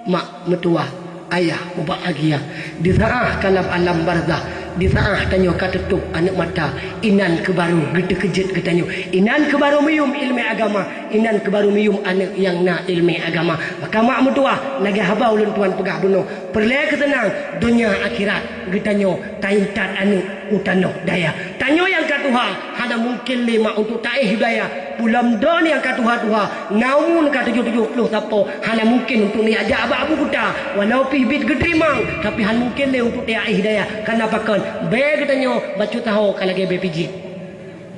Mak meutuwah, ayah mubahgia, di saát ka lam alam barzah, di saát tanyoe ka teutôb aneuëk mata, inan keuh barô geuteukeujeuet geutanyoe, inan keuh barô meuyuem iéleumé agama, inan keuh barô meuyuem aneuëk nyang na iéleumé agama. Maka mak meutuwah, lagée haba ulôn tuan peugah bunoe, peureulée keuseunang donya akhirat geutanyoe taintat aneuëk u tanoh daya. Tanyoe nyang ka tuha, hana mungken lé mak untuk taéh daya. Pulam droe nyang ka tuha-tuha, na umu ka tujoh-tujoh ploh sapo, hana mungken untuk neujak bak abu kuta. Walau pih bit geuteurimong, tapi hana mungken lé untuk taéh daya. Kareuna pakon? Bée geutanyoe bacut taho ka lagée bée pijit.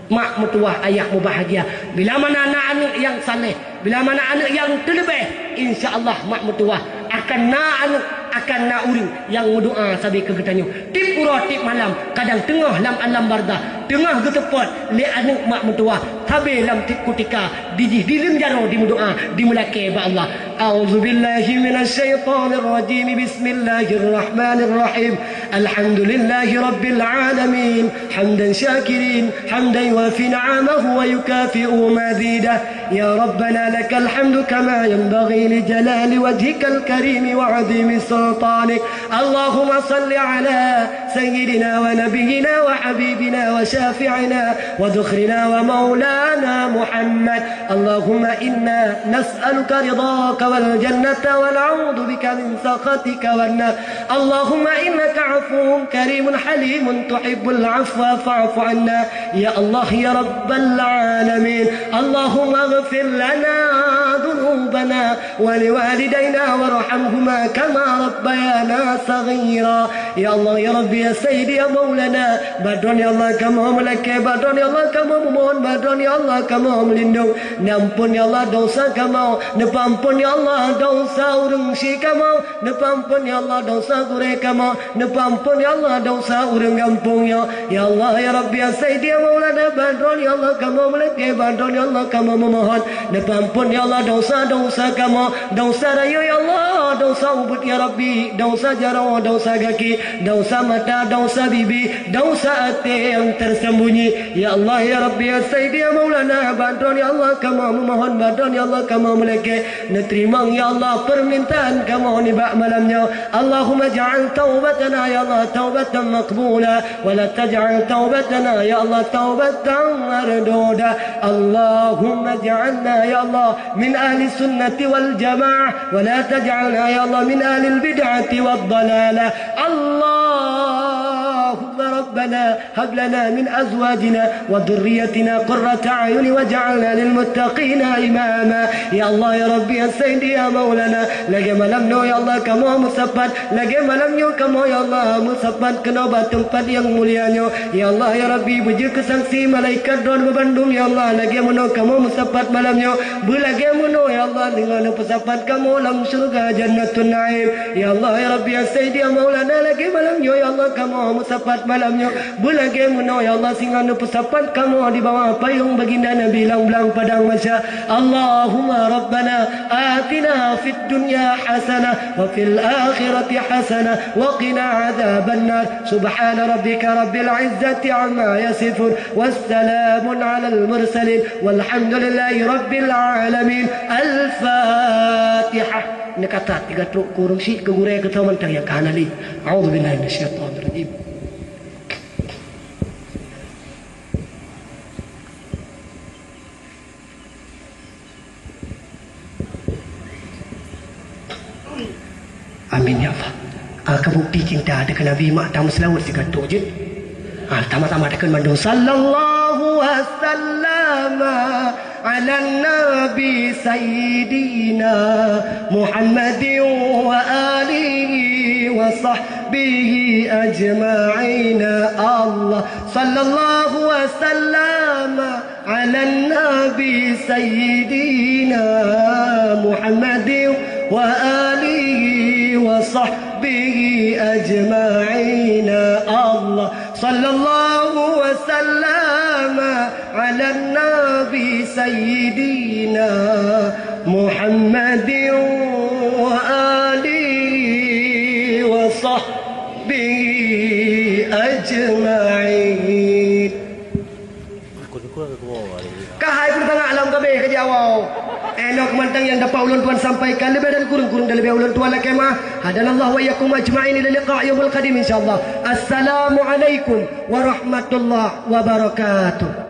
Mak meutuwah, ayah mubahgia. Bila mana na aneuëk nyang saleh, bila mana aneuëk nyang teuleubeh, insya Allah mak meutuwah akan na aneuëk, akan na ureuëng nyang meudoá sabe keu geutanyoe. Tieb uroe tieb malam, kadang teungoh lam alam barzah, teungoh geuseupôt lé aneuëk mak meutuwah, sabe lam tieb kutika, dijih dileueng jaroe dimeudoá, dimeulakée bak Allah. A'udzubillahi minasyaitonirrajim. Bismillahirrahmanirrahim. Alhamdulillahi rabbil alamin. Hamdan syakirin, hamdan yuwafi ni'amahu wa yukafi'u mazidah. Ya Rabbana lakal hamdu kama yanbaghi li jalali wajhikal karimi wa azimi sultanik. Allahumma salli ala sayyidina wa nabiyyina wa habibina wa syafi'ina wa dhukhrina wa maulana Muhammad. Allahumma inna nas'aluka ridhaka wal jannata wa na'udzu bika min sakhatika wan nar. Allahumma innaka afuwun karimun halimun tuhibbul afwa fa'fu anna. Ya Allah, ya Rabbal alamin. Allahumma ighfir lana dhunubana wa liwalidaina warhamhuma kama rabbayana saghira. Ya Allah, ya Rabbi, ya Sayyidi, ya Maulana, bak Droeneueh ya Allah kamoe meulakée, bak Droeneueh ya Allah kamoe meumohon, bak Droeneueh ya Allah kamoe meulindong. Neuampôn ya Allah desya kamoe, neupeuampôn ya Allah desya ureuëng syik kamoe, neupeuampôn ya Allah desya gurée kamoe, neupeuampôn ya Allah desya ureuëng gampông nyoe. Ya Allah, ya Rabbi, ya Sayyidi, ya Maulana, bak Droeneueh ya Allah kamoe meulakée, bak Droeneueh ya Allah kamoe meumohon. Neupeuampôn ya Allah desya-desya kamoe, desya rayeuk ya Allah, desya ubit ya Rabbi, desya jaroe, desya gaki, desya mata. Desya bibi, desya até nyang tersembunyi. Ya Allah, ya Rabbi, ya Sayyidi, ya Maulana, bak droe, ya Allah, kamoe meumohon, bak droe, ya Allah, kamoe meulakée. Neuteurimong, ya Allah, peurmintaan kamoe nibak malam nyoe. Allahumma ja'al taubatana, ya Allah, taubatan maqbula, wa la taj'al taubatana, ya Allah, taubatan marduda. Allahumma ja'alna, ya Allah, min ahli sunnati wal jamaah, wa la taj'alna, ya Allah, min ahlil bid'ati wad dalalah. Allahumma rabbana hab lana min azwajina wa dhurriyyatina qurrata a'yun waj'alna lil muttaqina imama. Ya Allah, ya Rabbi, ya Sayyidi, ya Maulana, lagée malam nyoe, ya Allah, kamoe meusapat. Lagée malam nyoe kamoe, ya Allah, meusapat keunoe bak teumpat nyang mulia nyoe. Ya Allah, ya Rabbi, beujeuet keu saksi malaikat droe bandum, ya Allah, lagée meunoe kamoe meusapat malam nyoe. Beulagée meunoe, ya Allah, deungon neupeusapat kamoe lam syeuruga Jannatun Naim. Ya Allah, ya Rabbi, ya Sayyidi, ya Maulana, lagée malam nyoe, ya Allah, kamoe meusapat malam nyoe. Beulagée meunoe, ya Allah, singoh neupeusapat kamoe di bawah payong Baginda Nabi lam blang padang mahsyar. Allahumma rabbana atina fid dunya hasanah wa fil akhirati hasanah wa qina adzabannar. Subhana rabbika rabbil izzati amma yasifun. Wassalamun alal mursalin. Walhamdulillahi rabbil alamin. Al-Fatihah. Neukatat tiga trok kureueng syiek keu gurée keu mantong nyang ka hana lé. A'udzubillahi minasyaitonirrajim. Amin ya Allah. Ah, keu bukti cinta teuh keu Nabi, mak tameuseulaweuet sigoe trok jeuet. Ah, tamah-tamah takheun mandum, sallallahu wasallama ala nabi sayyidina Muhammadin wa alihi wa sahbihi ajma'in. Allah, sallallahu wasallama ala nabi sayyidina Muhammadin wa alihi wa sahbihi ajma'in. Allah, sallallahu wasallama ala nabi sayyidina Muhammadin wa alihi wa sahbihi ajma'in. Ka hai peutanggah lam gabe ka jiawai. Enok mantong nyang dapat ulôn tuan sampaikan, leubeh dan kureueng-kureueng dan leubeh ulôn tuan lakée meu'ah. Hadanallahu wa iyyakum ajma'in ila liqa yaumil qadim insyaallah. Assalamualaikum warahmatullahi wabarakatuh.